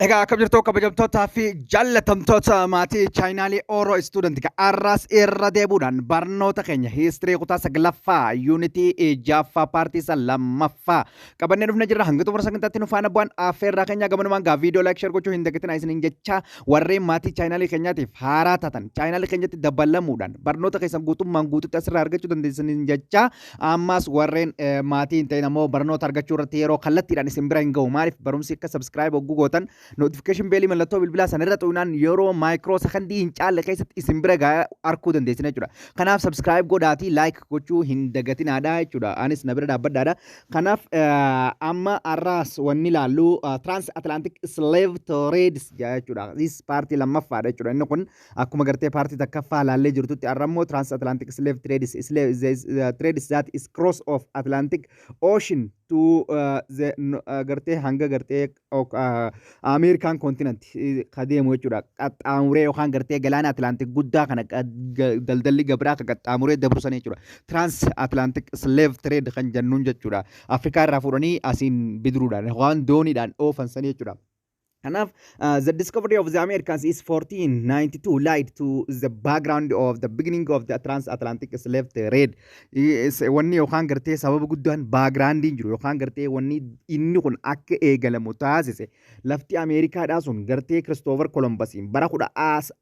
Egaa akkam jirtu, kabajamtootaa fi jaallatamtoota maatii chaanaalii Oro Student? Arras irra deebuudhaan barnoota keenya history kutaa saglaffaa, yuunitii jaaffaa, paartii isa lammaffaa qabannee dhufnee jirra. Hanga xumura sagantaatti nu faana bu'an affeerraa keenya. Gamanumaan gaa viidiyoo like, share gochuu hin dagatinaa isiniin jecha, warreen maatii chaanaalii keenyaatiif haaraa taatan chaanaalii keenyatti dabalamuudhaan barnoota keessan guutummaan guututti asirraa argachuu dandeessaniin jecha, ammas warreen maatii hin ta'in ammoo barnoota argachuu irratti yeroo kallattiidhaan isin bira hin ga'u. Maaliif? Barumsi akka subscribe hogguu gootan notification bellii, mallattoo bilbilaa sana irra xuqnaan yeroo micro secondii hin caalle keessatti isin bira gahaa arguu dandeessin jechuudha. Kanaaf subscribe godhaatii like gochuu hin dagatinaadha jechuudha. Anis na bira dhaabbadhaadha. Kanaaf amma har'aas wanni ilaallu Trans Atlantic Slave Trades jechuudha. This paartii lammaffaadha jechuudha. Inni kun akkuma gartee paartii takkaffaa laallee jirtutti, har'a immoo Trans Atlantic Slave Trades, slave trades that is cross of Atlantic Ocean to the gartee hanga gartee Ameerikaan continent ka deemu jechuudha. Qaxxaamuree yookaan gartee galaana Atlantic guddaa kana daldalli gabraa ka qaxxaamuree dabrusan jechuudha. Trans Atlantic Slave Trade kan jennuun jechuudha. Afrikaa irraa fuudhanii asiin bidiruudhaan yookaan dooniidhaan oofan sanii jechuudha. Kanaaf the discovery of the Americans is 1492 led to the background of the beginning of the transatlantic slave trade. Wanni yookaan gartee sababa guddaan backgroundiin jiru yookaan gartee wanni inni kun akka eegalamu taasise, lafti Ameerikaadhaa sun gartee Christopher Columbusin bara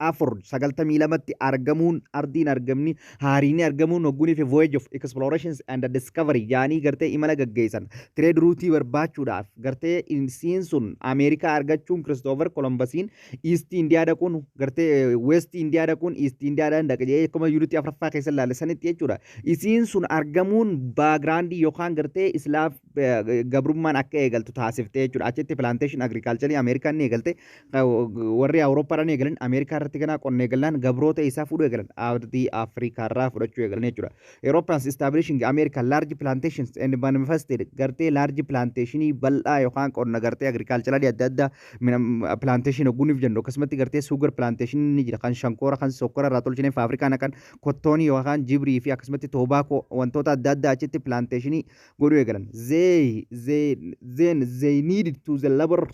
1492tti argamuun, ardiin argamni haariin argamuun, hoggunii fi voyage of explorations and discovery yaanii gartee imala gaggeessan trade routeii barbaachuudhaaf gartee isiin sun Ameerikaa argachuun, Christopher Columbusin East India dhaquun, gartee West India dhaquun, East Indiaadhaan dhaqa jedhee akkuma yuunitii afuraffaa keessa ilaale sanitti jechuudha. Isiin sun argamuun backgroundii yookaan gartee slave gabrummaan akka eegaltu taasiftee jechuudha. Achitti plantation agricultureii Ameerikaan ni eegalte, warri Awurooppaadhaan eegalan. Ameerikaa irratti ganaa qonna eegalan, gabroota isaa fuudhuu eegalan, ardii Afrikaarraa fudhachuu eegalan jechuudha. Europeans establishing American large plantations and manifested gartee large plantationii bal'aa yookaan qonna gartee agriculturalii adda addaa plantation ogguuniif jennu, akkasumatti gartee sugar plantation ni jira, kan shankoora, kan sokkora irraa tolchine faafrikaan, kan cottonii yookaan jibrii fi akkasumatti tobacco, wantoota adda addaa achitti plantationii godhuu eegalan. Then they needed to the labor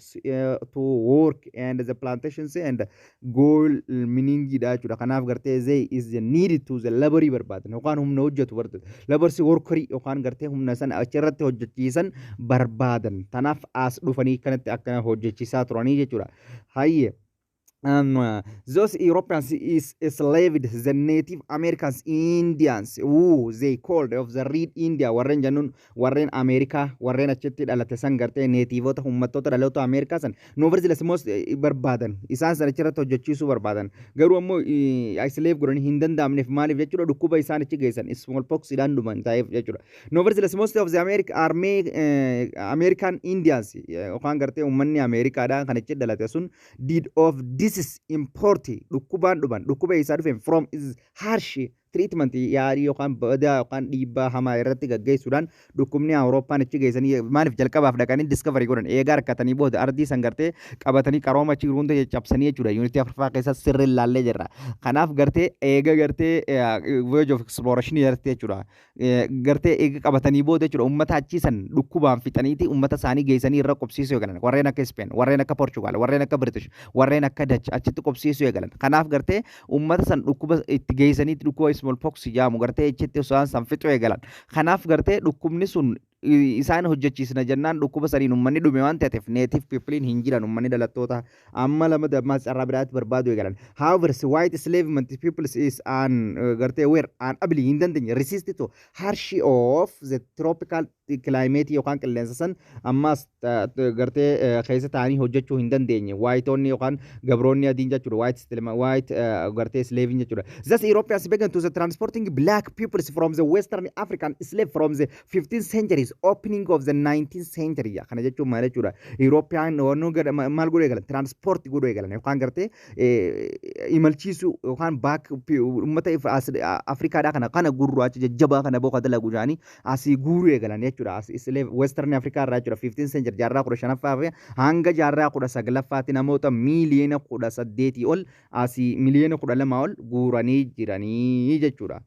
to work and the plantations and gold mining dha jechuudha. Kanaaf gartee they is the needed to the laborii barbaadan yookaan humna hojjetu barbaadan, laborsi workerii yookaan gartee humna sana achirratti hojjechiisan barbaadan. Kanaaf as dhufanii kanatti akkana hojjechiisaa turanii jechuudha. Hayyee. Those Europeans is enslaved the Native Americans Indians who they called of the Red India warreen jennuun, warreen Ameerikaa warreen achitti dhalate san, gartee nativeota uummattoota dhaloota Ameerikaa san nevertheless most barbaadan, isaan san achirratti hojjechiisuu barbaadan. Garuu ammoo slave godhanii hin danda'amneef. Maaliif jechuudha? Dhukkuba isaan achi geessan smallpox idhaan dhuman ta'eef jechuudha. Nevertheless, most of the America army American Indians yookaan gartee uummanni Ameerikaadhaa kan achi dhalate sun died of disease import, dhukkubaan dhuman. Dhukkuba isaa dhufe from is harsh treatment, yaalii yookaan badaa yookaan dhiibbaa hamaa irratti gaggeessuudhaan dhukkubni Awurooppaan achi geessanii. Maaliif? Jalqabaaf dhaqanii discovery godhan, eegaa harkatanii booda ardii san gartee qabatanii qarooma achi hunda caccabsanii jechuudha. Yuunitii afuraffaa keessa sirri ilaallee jirra. Kanaaf gartee eega gartee voyage of exploration irratti jechuudha, gartee eega qabatanii booda jechuudha, ummata achii san dhukkubaan fixaniiti ummata isaanii geessanii irra qubsiisuu eegalan. Warreen akka Spain, warreen akka Portugal, warreen akka British, warreen akka Dutch achitti qubsiisuu eegalan. Kanaaf gartee ummata san dhukkuba itti geessaniiti, dhukkuba smallpox jedhamu gartee achitti isaan san fixuu eegalan. Kanaaf gartee dhukkubni sun isaan hojjechiisna jennaan dhukkuba saniin uummanni dhume waan ta'eef, native peopleiin hin jiran, uummanni dhalattoota amma lama dammaas carraa biraatti barbaadu eegalan. However, white enslavement peoples is an gartee were unable, hin dandeenye, resist to harsh of the tropical climate yookaan qilleensa san ammas gartee keessa ta'anii hojjechuu hin dandeenye. Whiteonni yookaan gabroonni adiin jechuudha. White gartee slaving jechuudha. Thus Europeans began to the transporting black peoples from the Western African slave from the 15th centuries, opening of the 19th century. Kana jechuun maal jechuudha? European wannu maal godhuu eegalan? Transport godhuu eegalan yookaan gartee imalchiisuu yookaan back uummata Afrikaadhaa kana gurraacha jajjabaa kana boqa dalagu jedhanii asii guuruu eegalan jechuudha. Slave Western Afrikaa irraa jechuudha. 15th century, jaarraa 15ffaa fi hanga jaarraa 19ffaatti namoota miiliyoona 18 ol asii, miliyoona 12 ol guuranii jiranii jechuudha.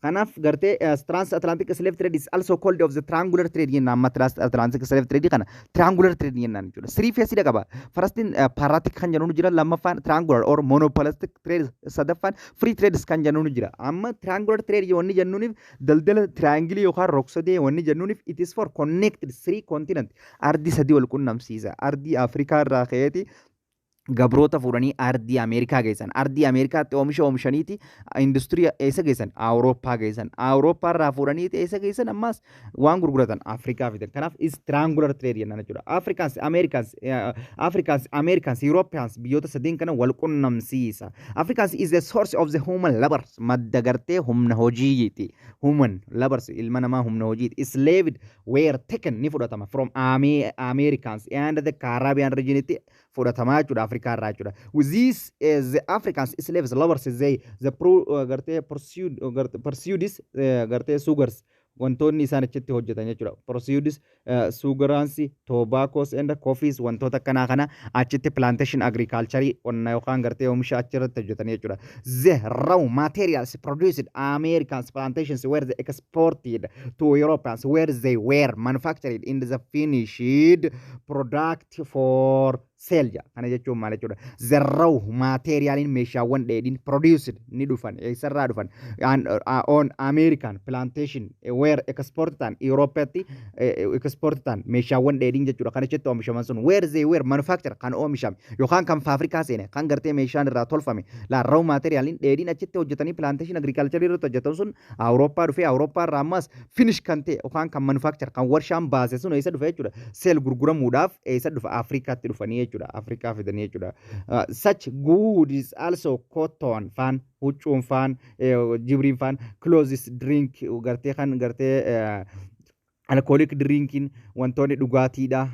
Kanaaf gartee trans-Atlantic slave trade is also called of the triangular trade jennaan. Amma trans-Atlantic slave trade kana triangular trade jennaan jechuudha. Three phase qaba. Firstiin piratic kan jennuun jira, lammaffaan triangular or monopolistic trade, sadaffaan free trades kan jennuun jira. Amma triangular trade wanni jennuuniif, daldala triangle yookaan rogsadee wanni jennuuniif, it is for connected three continent, ardii sadii wal qunnamsiisa. Ardii Afrikaa irraa ka'eeti gabroota fuudhanii ardii Ameerikaa geessan. Ardii Ameerikaatti oomisha oomishaniiti industirii eessa geessan? Awurooppaa geessan. Awurooppaa irraa fuudhaniiti eessa geessan? Ammas waan gurguratan Afrikaa fidan. Kanaaf is triangular trade jennaan jechuudha. Africans, Americans, Africans, Americans, Europeans biyyoota sadeen kana wal qunnamsiisa. Africans is the source of the human labors. Madda gartee humna hojiiti. Human labors, ilma namaa humna hojiiti. Slaved were taken, ni fudhatama, from Americans and the Caribbean region itti fudhatamaa jechuudha, Afrikaa irraa jechuudha. With this the Africans slaves lovers, they the pro gartee pursued gartee pursued gartee sugars, wantoonni isaan achitti hojjetan jechuudha. Pursued sugars, tobaccos and coffees, wantoota akkanaa kana achitti plantation agriculture, qonna yookaan gartee oomisha achirratti hojjetan jechuudha. The raw materials produced Americans plantations were the exported to Europeans, where they were manufactured in the finished product for sale jedha. Kana jechuun maal jechuudha? The raw materialiin, meeshaawwan dheedhiin, produced ni dhufan, eessarraa dhufan? On American plantation were export ta'an, Europeatti export ta'an meeshaawwan dheedhiin jechuudha. Kan achitti oomishaman sun, where they were manufactured, kan oomishame yookaan kan faafrikaa seene, kan gartee meeshaan irraa tolfame la, raw materialiin dheedhiin achitti hojjetanii plantation agriculture irratti hojjetan sun Awurooppaa dhufee, Awurooppaa irraa ammas finish kan ta'e yookaan kan manufacture, kan warshaan baase sun eessa dhufe jechuudha? Sale, gurguramuudhaaf eessa dhufa? Afrikaatti dhufanii jechuudha. Afrikaa fidanii jechuudha. Such good is also cotton faan, huccuun faan, jibriin faan, clothes, drink, gartee kan gartee alcoholic drinking, wantoonni dhugaatiidha,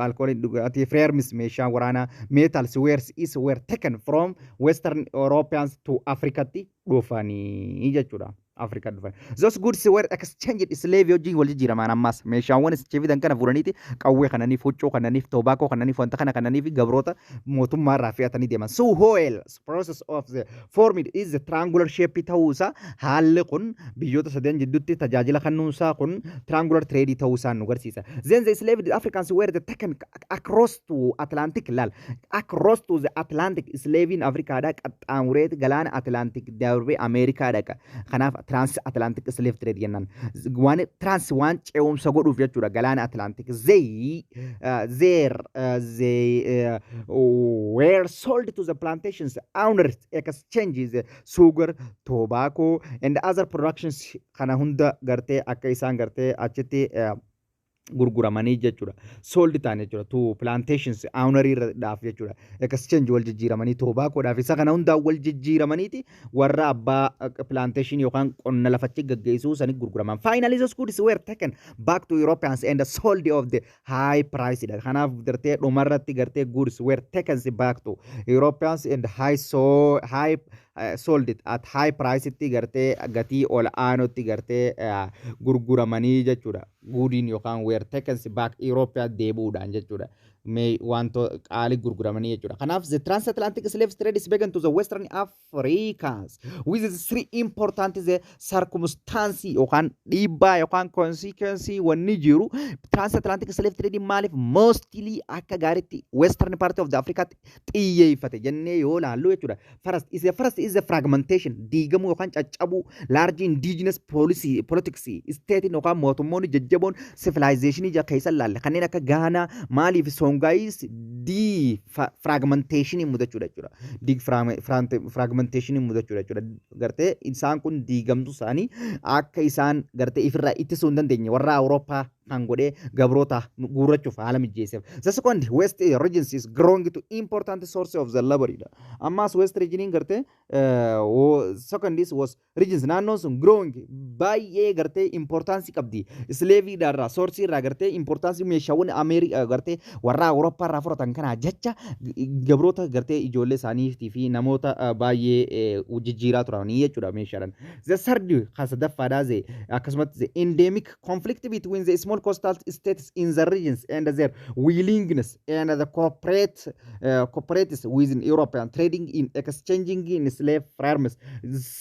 alcoholic dhugaatii, firearms, meeshaa waraanaa, metals wares is were taken from Western Europeans to Africatti dhufanii jechuudha. Afrikaa dhufan. Those goods were exchanged slave wajjin wal jijjiiraman. Ammas meeshaawwan itti fidan kana fuudhaniiti qawwee kananiif, huccuu kananiif, tobacco kananiif, wanta kana kananiif gabroota mootummaa irraa fe'atanii deeman. So whole process of the formed is the triangular shape ta'uusaa, haalli kun biyyoota sadeen jidduutti tajaajila kennuunsaa kun triangular trade ta'uusaa nu agarsiisa. Then the slave Africans were the taken across to Atlantic, laal, across to the Atlantic. Slavein Afrikaadhaa qaxxaamureeti galaana Atlantic darbee Ameerikaa dhaqa. Kanaaf trans Atlantic slave trade jennaan. Waan trans, waan ce'umsa godhuuf jechuudha galaana Atlantic. They were sold to the plantations owners, exchanges sugar, tobacco and other productions kana hunda gartee akka isaan gartee achitti gurguramanii jechuudha. Sold ta'an jechuudha. To plantations owner dhaaf jechuudha. Exchange, wal jijjiiramanii, tobaccoodhaaf isa kana hundaa wal jijjiiramaniiti warra abbaa plantation yookaan qonna lafachi gaggeessuu sanii gurguraman. Finally, those goods were taken back to Europeans and sold of the high price dha. Kanaaf gartee dhumarratti gartee goods were taken back to Europeans and high so high sold it at high price itti gartee gatii ol aanutti gartee gurguramanii jechuudha. Goodiin yookaan were taken back European deebi'uudhaan jechuudha. Mee wantoota qaalii gurguramanii jechuudha. Kanaaf the transatlantic slave trade is began to the Western Africans with the three important the circumstance yookaan dhiibbaa yookaan consequence wanni jiru. Transatlantic slave trade maaliif mostly akka gaariitti Western part of the Africa xiyyeeffate jennee yoo laallu jechuudha. First is the fragmentation, diigamuu yookaan caccabuu large indigenous policy politics state yookaan mootummoonni jajjaboon civilization ija keessa laalle kanneen akka Gaanaa, Maalii fi Songaayis defragmentation mudachuudha jechuudha. Defragmentation mudachuudha jechuudha. Gartee isaan kun diigamtuu isaanii akka isaan gartee ifirraa ittisuu hin dandeenye warra Awurooppaa kan godhee gabroota guurrachuuf haala mijeesseef. The second, West regions is growing to important source of the labor dha. Ammas West regioniin gartee second is was regions, naannoon sun growing baay'ee gartee importance qabdi. Slave irraa source irraa gartee importance meeshaawwan Ameerikaa gartee warra Awurooppaa irraa fudhatan kana jecha gabroota gartee ijoollee isaaniitii fi namoota baay'ee jijjiiraa turanii jechuudha meeshaadhaan. The third, kan sadaffaadhaa, akkasumatti the endemic conflict between the small small coastal states in the regions and their willingness and the cooperates within European trading in exchanging in slave farms.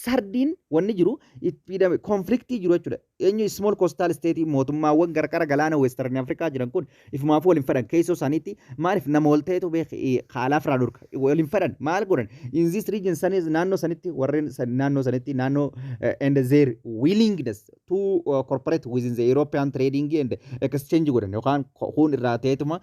Sardiin wanni jiru itti conflictii jiru jechuudha. Eenyu small coastal state, mootummaawwan qarqara galaana Western Afrikaa jiran kun ifumaafuu waliin fedhan keessoo isaaniitti. Maaliif nama wal ta'etu beek haalaaf irraa dhorka waliin fedhan. Maal godhan? In this region sanis naannoo sanitti warreen naannoo sanitti naannoo and their willingness to cooperate within the European trading and exchange godhan yookaan kun irraa ta'eetuma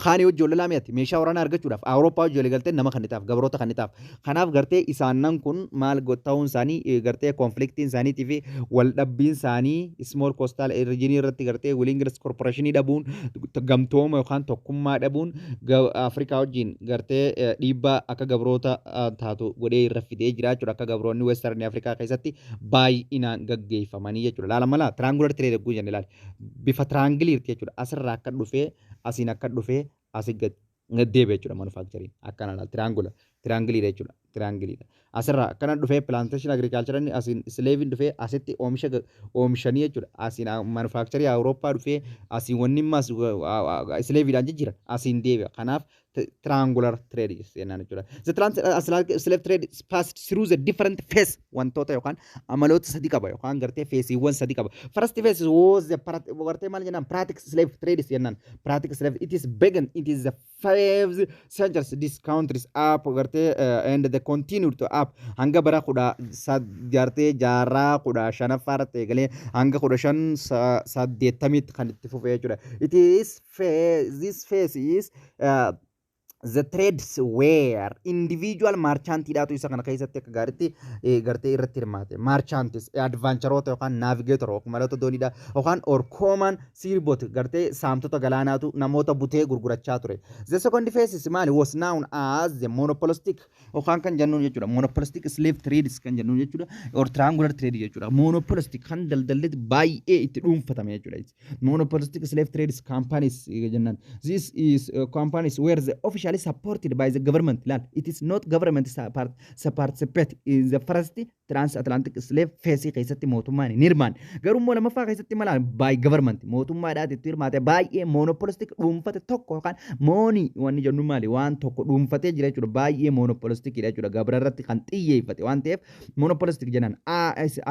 haani hojii wal lamiyaati meeshaa waraanaa argachuudhaaf Awurooppaa hojii walii galtee nama kannitaaf gabroota kannitaaf. Kanaaf gartee isaannan kun maal ta'uun isaanii gartee conflictiin isaaniitii fi wal dhabbiin isaanii small coastal region irratti gartee willingness cooperation dhabuun, gamtooma yookaan tokkummaa dhabuun Afrikaa wajjin gartee dhiibbaa akka gabroota taatu godhee irra fidee jira jechuudha, akka gabroonni Western Afrikaa keessatti baay'inaan gaggeeffamanii jechuudha. Laala mala triangular trade egguu jenne, ilaali. Bifa triangleiirti jechuudha. Asirraa akka dhufee, asiin akka dhufee, asii gad deebi'e jechuudha manufacturing. Akkana laala, triangular triangleiidha jechuudha. Triangleiidha. Asirraa akkana dhufee plantation agriculture, asiin slaveiin dhufee asitti oomisha oomishanii jechuudha. Asiin manufacturing Awurooppaa dhufee, asiin wanni immas slaveiidhaan jijjiiran, asiin deebi'a. Kanaaf triangular trade jennaan jechuudha. The trans slave trade passed through the different phase, wantoota yookaan amaloota sadi qaba yookaan gartee phaseiiwwan sadi qaba. First phase was the gartee maal jennaan, practice slave trade jennaan. Practice slave, it is began, it is the fifth centuries these countries up gartee and the continued to up hanga bara kudha gartee jaarraa 15ffaa irratti eegalee hanga 1580tti kan itti fufe jechuudha. It is phase, this phase is the trades were individual merchantidhaatu isa kana keessatti akka gaariitti gartee irratti hirmaate. Merchants, adventureoota yookaan navigator maloota dooniidha yookaan or common seaboat, gartee saamtota galaanaatu namoota butee gurgurachaa ture. The second phase is maali, was known as the monopolistic yookaan kan jennuun jechuudha. Monopolistic slave trades kan jennuun jechuudha. Or triangular trade jechuudha. Monopolistic kan daldalli baay'ee itti dhuunfatame jechuudha. Monopolistic slave trades companies jennaan. This is companies were the officially supported by the government. Laal, it is not government participate in the first transatlantic slave phase keessatti mootummaan hin hirmaanne. Garuu immoo lammaffaa keessatti malaan by government mootummaadhaati itti hirmaate, baay'ee monopolistic dhuunfate tokko yookaan moonii wanni jennu maali, waan tokko dhuunfatee jira jechuudha. Baay'ee monopolistic jechuudha. Gabra irratti kan xiyyeeffate waan ta'eef monopolistic jennaan.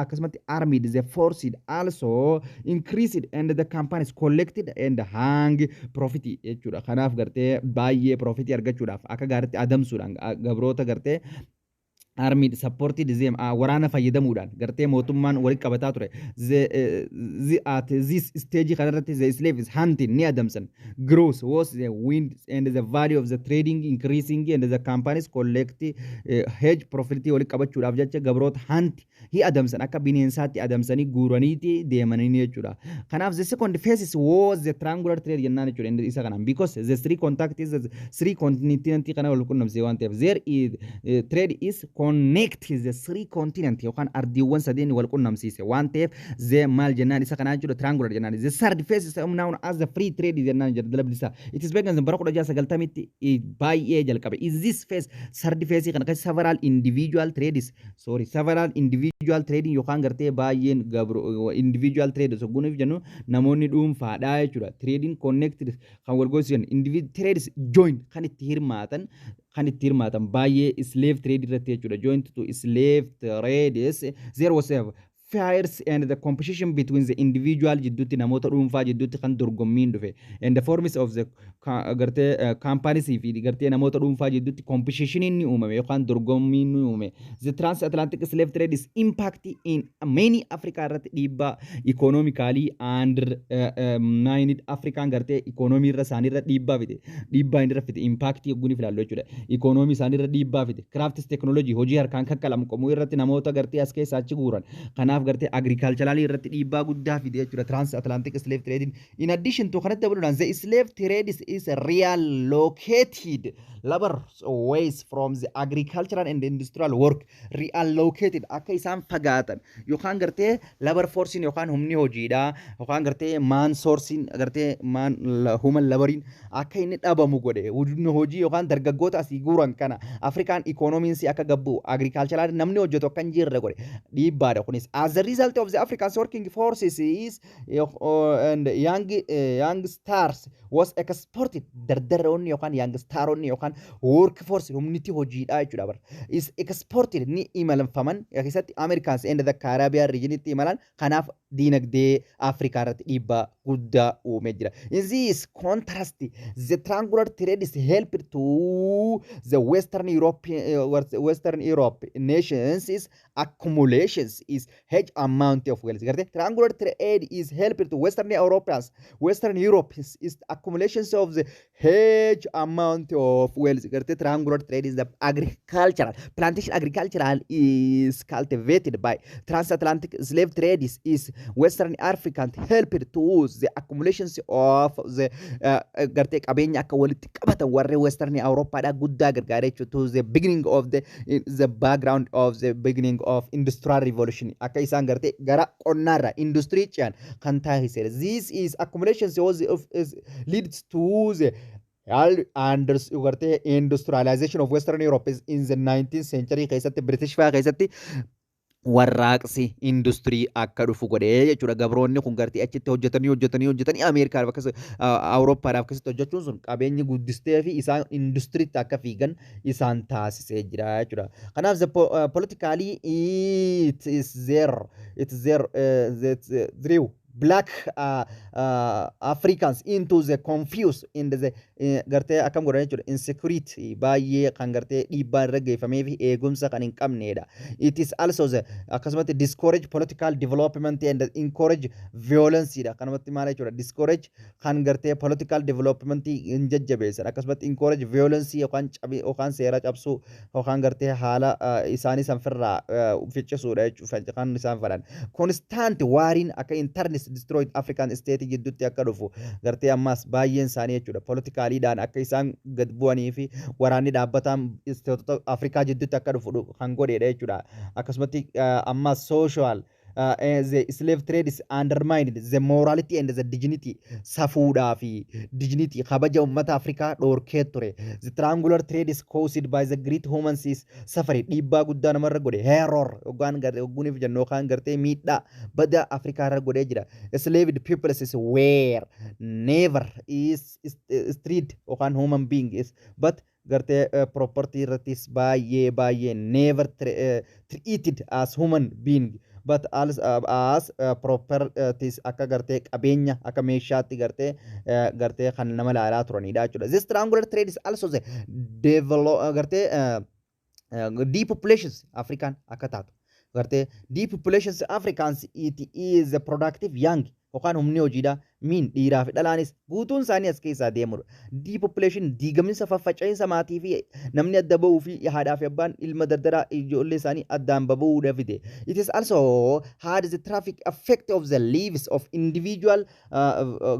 Akkasumatti armed the forced also increased and the companies collected and hang profit jechuudha. Kanaaf gartee baay'ee profit argachuudhaaf akka gaariitti adamsuudhaan gabroota gartee army supported them waraana fayyadamuudhaan gartee mootummaan walitti qabataa ture. At this stage kanarratti the slaves hunting ni adamsan. Gross was the wind and the value of the trading increasing and the companies collect huge profit walitti qabachuudhaaf jecha gabroota hunt hi adamsan, akka bineensaatti adamsanii guuraniiti deemanii jechuudha. Kanaaf the second phase was the triangular trade jennaan jechuudha isa kanaan, because the three contact is the three continent kana wal qunnamsiise waan ta'eef. There is trade is connect the three continent yookaan ardiiwwan sadeen wal qunnamsiise waan ta'eef the maal jennaan isa kanaa jechuudha, triangular jennaan. The third phase is known as the free trade jennaan daldala bilisaa. It is began bara 1690tti baay'ee jalqabe. Is this phase, third phase kana keessa several individual trades, sorry, several individual trading yookaan gartee baay'een gabro individual trade soggunuuf jennu namoonni dhuunfaadha jechuudha. Trading connected kan wal goosisan individual trades join kan itti hirmaatan baay'ee slave trade irratti jechuudha. Joint to slave trades, there was a fierce and the competition between the individual jidduutti, namoota dhuunfaa jidduutti kan dorgommiin dhufe and the forms of the gartee companies fi gartee namoota dhuunfaa jidduutti competition ni uumame yookaan dorgommiin ni uumame. The transatlantic slave trade is impact in many Africa irratti dhiibbaa economically undermined Afrikaan gartee economy irra isaanii irra dhiibbaa fide, dhiibbaa inni irra fide impact yogguu ni ilaallu jechuudha. Economy isaanii irra dhiibbaa fide, crafts technology hojii harkaan kakkalamu qomuu irratti namoota gartee as keessaa achi guuran. Kanaaf gartee agricultural irratti dhiibbaa guddaa fide jechuudha transatlantic slave trading. In addition to kanatti dabaluudhaan the slave trade is reallocated labor ways from the agricultural and industrial work, reallocated akka isaan fagaatan yookaan gartee labor forcein yookaan humni hojiidha yookaan gartee man sourcein gartee man human laboriin akka inni dhabamu godhe. Humni hojii yookaan dargaggoota asii guuran kana Afrikaan economyiinsi akka gabbu, agricultural namni hojjetu akka hin jirre godhe, dhiibbaadha kunis. As a result of the Africans working forces is and young stars was exported, dardarroonni yookaan young staroonni yookaan work force, humniti hojiidha jechuudha bara. Is exported, ni imalfaman keessatti Americans and the Caribbean regionitti imalan. Kanaaf diinagdee Afrikaa irratti dhiibbaa guddaa uumee jira. In this contrast, the triangular trade is helped to the Western Europe nations is accumulations is huge amount of wealth. Garte triangular trade is helped to Western Europeans. Western Europe is accumulations of the huge amount of wealth. Garte triangular trade is the agricultural plantation, agricultural is cultivated by transatlantic slave trade is Western African helped to the accumulations of the gartee qabeenya akka walitti qabatan warreen Western Awurooppaadhaa guddaa gargaaree jechuudha, to the beginning of the background of the beginning of industrial revolution, akka isaan gartee gara qonnaarraa industirii ce'an kan taasisedha. This is accumulations was of is leads to the and gartee industrialization of Western Europe is in the 19th century keessatti British fa'aa keessatti warraaqsi industirii akka dhufu godhee jechuudha. Gabroonni kun gartee achitti hojjetanii hojjetanii hojjetanii Ameerikaadhaaf akkas Awurooppaadhaaf akkasitti hojjechuun sun qabeenyi guddistee fi isaan industiriitti akka fiigan isaan taasisee jira jechuudha. Kanaaf the politically it is there drew black Africans into the confuse in the gartee akkam godhan jechuudha, insecurity baay'ee kan gartee dhiibbaa irra geeffamee fi eegumsa kan hin qabnedha. It is also the akkasumatti discourage political development and encourage violence dha. Kanumatti maal jechuudha, discourage kan gartee political development hin jajjabeessan, akkasumatti encourage violence yookaan cabi yookaan seera cabsuu yookaan gartee haala isaanii sanfirraa ficcisuudha jechuudha kan isaan fedhan. Constant wariin akka internis destroyed African state gidduutti akka dhufu gartee ammas baay'een isaanii jechuudha politicaliidhaan akka isaan gad bu'anii fi waraanni dhaabbataan stateota Afrikaa jidduutti akka dhufu kan godhedha jechuudha. Akkasumatti ammas social the slave trade is undermined the morality and the dignity, safuudhaa fi dignity, kabaja uummata Afrikaa dhoorkee ture. The triangular trade is caused by the great human suffering, dhiibbaa guddaa namarra godhe, horror yookaan gartee ogguuniif jennu yookaan gartee miidhaa badaa Afrikaa irra godhee jira. Slaved people is were never is treated yookaan human being is but gartee property irrattis baay'ee baay'ee never treated as human being but as properties, akka gartee qabeenya, akka meeshaatti gartee kan nama ilaalaa turanidha jechuudha. This triangular trade is also the develop gartee depopulations African akka taatu gartee depopulations Africans. It is a productive young yookaan humni hojiidha miin dhiiraa fi dhalaanis guutuun isaanii as keessaa deemudha. Depopulation, diigaminsa, faffaca'iinsa maatii fi namni adda bahuu fi haadhaa fi abbaan ilma dardaraa ijoollee isaanii addaan babahuudha fide. It is also had the traffic effect of the lives of individual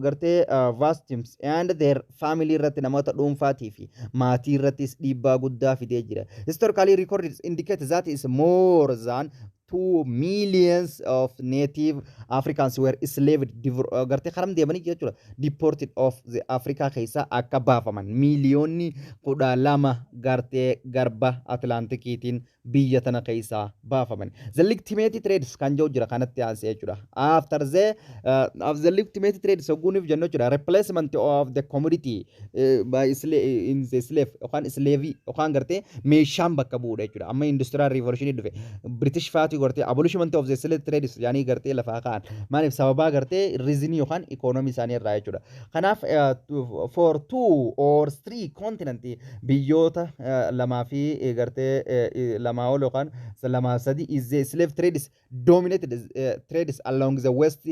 gartee victims and their family irratti, namoota dhuunfaatii fi maatii irrattis dhiibbaa guddaa fidee jira. Historically records indicate that is more than 2 millions of native Africans were enslaved, gartee karam deemanii jechuudha, deported of the Africa keessaa akka baafaman miiliyoonni 12 gartee garba Atlaantikiitiin biyya tana keessaa baafaman. The legitimate trades kan jedhu jira kanatti aansee jechuudha. After the of the legitimate trades hogguuniif jennu jechuudha, replacement of the commodity by in the slave yookaan slave yookaan gartee meeshaan bakka bu'uudha jechuudha. Amma industrial revolution dhufe, British faati gartee abolishment of the slave trades yaanii gartee lafaa ka'an. Maaliif? Sababaa gartee reasonii yookaan economy isaanii irraa jechuudha. Kanaaf for two or three continent, biyyoota lamaa fi gartee lamaa ol yookaan lamaa sadi is the slave trades dominated trades along the west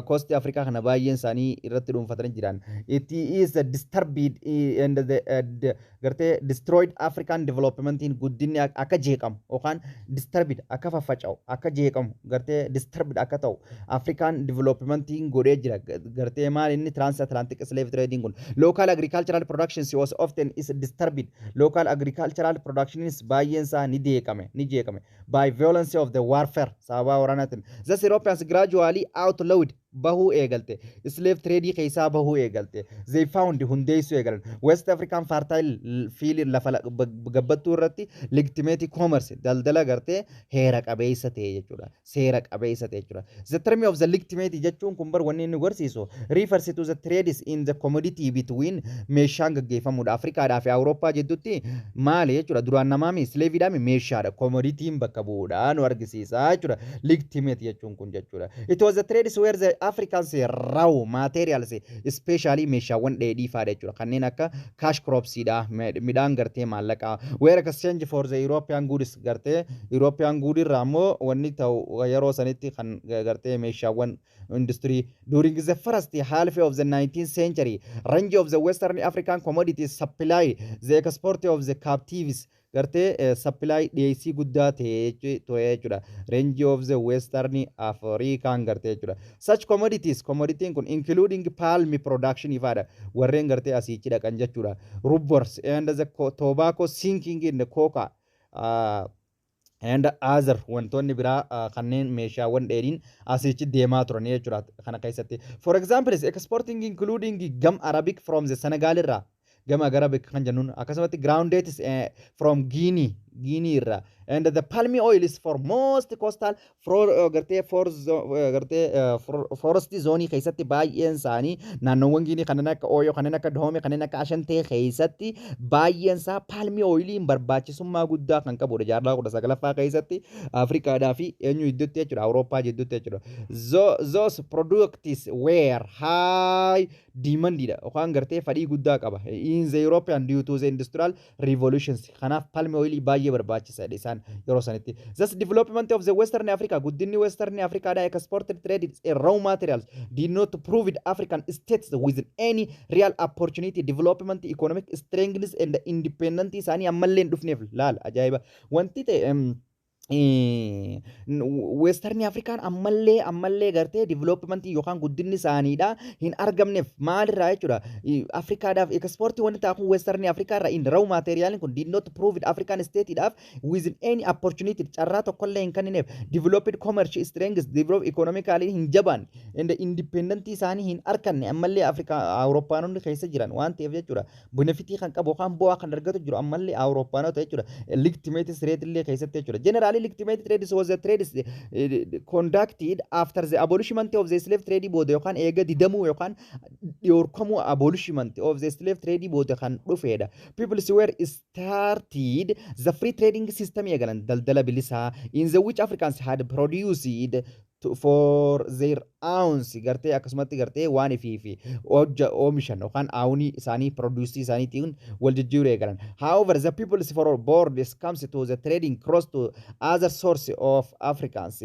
coast Africa kana baay'een isaanii irratti dhuunfatanii jiran. It is a disturbed and the gartee destroyed African development, guddinni akka jeeqamu yookaan disturbed akka faffaca'u, akka jeeqamu, gartee disturbed akka ta'u African development godhee jira. Gartee maal inni transatlantic slave trading kun local agricultural production was often is disturbed, local agricultural production is baay'een isaa ni jeeqame, ni jeeqame by violence of the warfare, sababa waraanaatiin. Thus Europeans gradually outlawed Bahuu eegalte. Slave trade keessaa bahuu eegalte. They found hundeessuu eegalan. West African fertile field, lafa gabbattuu irratti legitimate commerce, daldala gartee heera qabeessa ta'e jechuudha. Seera qabeessa ta'e jechuudha. The term of the legitimate jechuun kun bar wanni inni gorsiisu refers to the trades in the commodity between, meeshaan gaggeeffamudha. Afrikaadhaa fi Awurooppaa jidduutti maali jechuudha? Duraan namaami, slaveidhaami, meeshaadha. Commodityin bakka bu'uudha nu argisiisa jechuudha. Legitimate jechuun kun jechuudha. It was the trades where the Africans raw materials, especially meeshaawwan dheedhii fa'aadha jechuudha. Kanneen akka cash cropsiidha. Midhaan gartee maallaqaa. Were exchange for the European goods, gartee European good irraa immoo wanni ta'u yeroo sanitti kan gartee meeshaawwan industry. During the first half of the 19th century, range of the Western African commodities supply the export of the captives, gartee supply, dhiyeessii guddaa ta'e jechuudha. Range of the Western African gartee jechuudha. Such commodities, commodityin kun including palm production ifaadha. Warreen gartee asiichi dhaqan jechuudha. Rubbers and the tobacco sinking in the coca and other, wantoonni biraa kanneen meeshaawwan dheedhiin asiichi deemaa turan jechuudha kana keessatti. For example, exporting including gum arabic from the Senegal irraa, gum arabic kan jennuun, akkasumatti groundnuts from Guinea irraa and the palm oil is for most coastal for gartee for gartee forest zone keessatti baay'een isaanii naannoowwan Guinea kanneen akka Oyo, kanneen akka Dahomey, kanneen akka Ashantee keessatti baay'een isaa palm oiliin barbaachisummaa guddaa kan qabudha jaarraa 19ffaa keessatti Afrikaadhaa fi eenyu jidduutti jechuudha? Awurooppaa jidduutti jechuudha. Those products were high demandidha yookaan gartee fedhii guddaa qaba in the European due to the industrial revolutions. Kanaaf palm oilii baay'ee barbaachisaadha isaan yeroo sanitti. Thus development of the Western Africa, guddinni Western Africa dha, exported trade raw materials did not prove African states with any real opportunity development economic strength and independence isaanii ammallee hin dhufneef. Laal, ajaa'iba wanti ta'e, Western Afrikaan ammallee gartee developmentii yookaan guddinni isaaniidha hin argamneef. Maalirraa jechuudha? Afrikaadhaaf exportii wanti ta'a kun Western Afrikaa irraa in raw materialiin kun did not prove African stateidhaaf with any opportunity, carraa tokkollee hin kennineef, developed commerce strength, develop economically hin jabaan and independent isaanii hin arkanne. Ammallee Afrikaa Awurooppaanonni keessa jiran waan ta'eef jechuudha, benefitii kan qabu yookaan bu'aa kan argatu jiru ammallee Awurooppaanota jechuudha, legitimate trade illee keessatti jechuudha. Generally, legitimate trade was the trade conducted after the abolishment of the slave trade booda yookaan eega didamuu yookaan dhorkamuu abolishment of the slave trade booda kan dhufedha. People were started the free trading system eegalan, daldala bilisaa, in the which Africans had produced for their own, gartee akkasumatti gartee waan ifii fi hojja oomishan yookaan ownii isaanii produce isaaniitiin wal jijjiiruu eegalan. However, the people for boards comes to the trading cross to other source of Africans.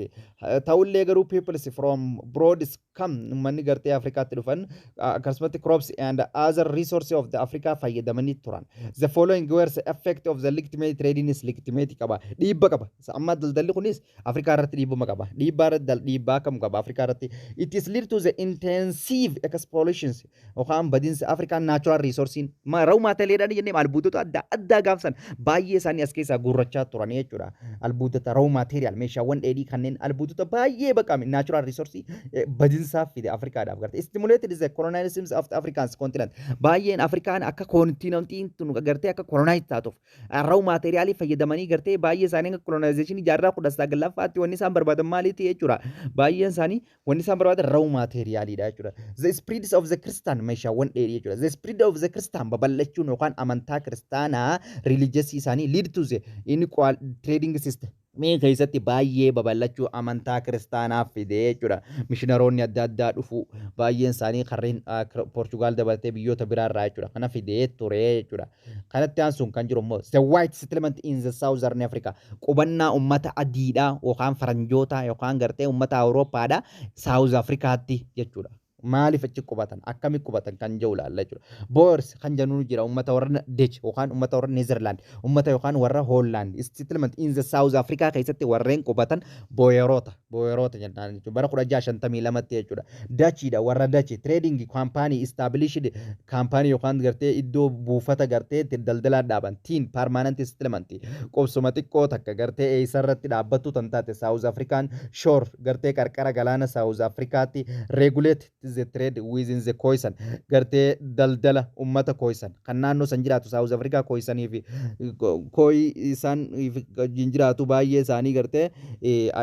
Ta'ullee garuu peoples from broads come, uummanni gartee Afrikaatti dhufan akkasumatti crops and other resources of the Africa fayyadamanii turan. The following were the effect of the legitimate trading is legitimate qaba. Dhiibba qaba. Amma daldalli kunis Afrikaa irratti dhiibbuma qaba. Dhiibbaa irratti dhiibbaa akkam qaba Afrikaa irratti? It is lead to the intensive explorations yookaan badiinsa Afrikaan natural resources, raw materialidhaan jennee albuudota adda addaa gaafsan baay'ee isaanii as keessaa guurrachaa turan jechuudha. Albuudota, raw material, meeshaawwan dheedhii kanneen albuudota baay'ee baqame natural resources badiinsaaf fide Afrikaadhaaf garte. Stimulated the colonialism of the African continent. Baay'een Afrikaan akka continentiin tun gartee akka colonize taatuuf raw materialii fayyadamanii gartee baay'ee isaanii akka colonization jaarraa 19ffaatti wanni isaan barbaadan maaliiti jechuudha? Baay'een isaanii wanni isaan barbaadan raw materialidha jechuudha. The spread of the Christian, meeshaawwan dheedhii jechuudha. The spread of the Christian, babal'achuun yookaan amantaa kiristaanaa, religious isaanii, lead to the unequal trading system. Mee keessatti baay'ee babal'achuu amantaa kiristaanaaf fide jechuudha. Mishiinaroonni adda addaa dhufu baay'een isaanii kanneen Poorchugaal dabalatee biyyoota biraarraa jechuudha. Kana fidee ture jechuudha. Kanatti aansuun kan jiru immoo the white settlement in the Southern Africa, qubannaa uummata adiidhaa yookaan faranjoota yookaan gartee uummata Awurooppaadhaa South Africaatti jechuudha. Maaliif achi qubatan, akkami qubatan kan jedhu ilaalla jechuudha. Boers kan jennuun jira, uummata warra Dutch yookaan uummata warra Netherland, uummata yookaan warra Holland settlement in the South Africa keessatti warreen qubatan Boeroota jennaan jechuudha. Bara 1652tti jechuudha. Dutchiidha, warra Dutch trading company established, company yookaan gartee iddoo buufata gartee daldalaa dhaaban tiin permanent settlement, qubsuma xiqqoo takka gartee eessarratti dhaabbattu tan taate South African shore, gartee qarqara galaana South Africaatti. Regulate the trade within the Khoisan, gartee daldala ummata Khoisan kan naannoo san jiraatu, South Africa Khoisanii fi Khoi isaan wajjin jiraatu baay'ee isaanii gartee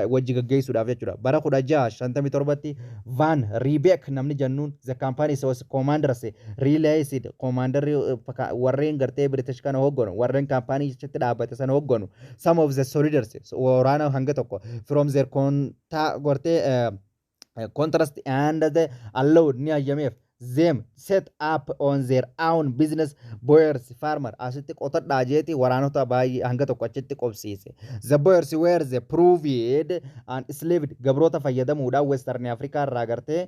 wajji gaggeessuudhaaf jechuudha. Bara 1657tti Van Riebeeck namni jennuun, the company was commanders realized, commanderri warreen gartee British kana hogganu, warreen kaampaanii achitti dhaabbate sana hogganu, some of the soldiers, waraana hanga tokko, from their conta gartee contrast and the allowed, ni hayyameef, them set up on their own business Boers farmer, asitti qotadhaa jeeti waraanota baay'ee hanga tokko achitti qobsiise. The Boers were the proved and enslaved, gabroota fayyadamuudhaan Western Africa irraa gartee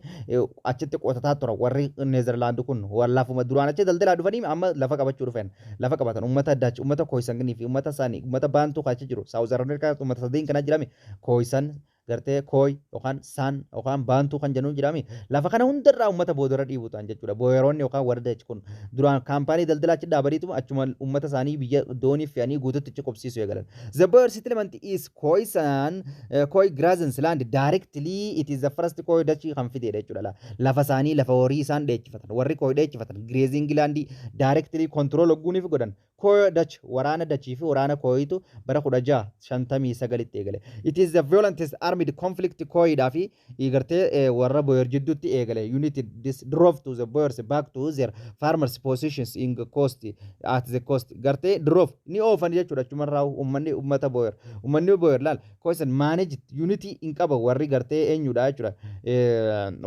achitti qotataa turan. Warri Neezerlaand kun lafuma duraan achi daldalaa dhufanii amma lafa qabachuu dhufan, lafa qabatan. Uummata Dutch, uummata Khoisanii fi uummata isaanii, uummata Baantuu achi jiru South Africa, uummata sadeen kana jirame, Khoisan, gartee Khoi yookaan San yookaan Baantuu kan jennuun jedhame, lafa kana hundarraa uummata boodarra dhiibu ta'an jechuudha. Boyeroonni yookaan warra Dutch kun duraan kaampaanii daldalaa achi dhaabaniitu achuma uummata isaanii biyya doonii fe'anii guututti achi qubsiisuu eegalan. The Boer settlement is Khoisan Khoi grazing land directly. It is the first Khoi Dutch kan fidedha jechuudha. Lafa isaanii, lafa horii isaan dheechifatan, warri Khoi dheechifatan, grazing land directly control ogguuniif godhan. Khoi Dutch, waraana Dutchii fi waraana Khoitu bara 1659tti eegale. It is the violent armed conflict Khoidhaa fi gartee warra Boer jidduutti eegale. Unity this drove to the Boers back to their farmers positions in the coast, at the coast. Gartee drove, ni oofan jechuudha achumarraa uummanni uummata Boer. Uummanni Boer laal Khoisan manage unity hin qaba, warri gartee eenyudha jechuudha.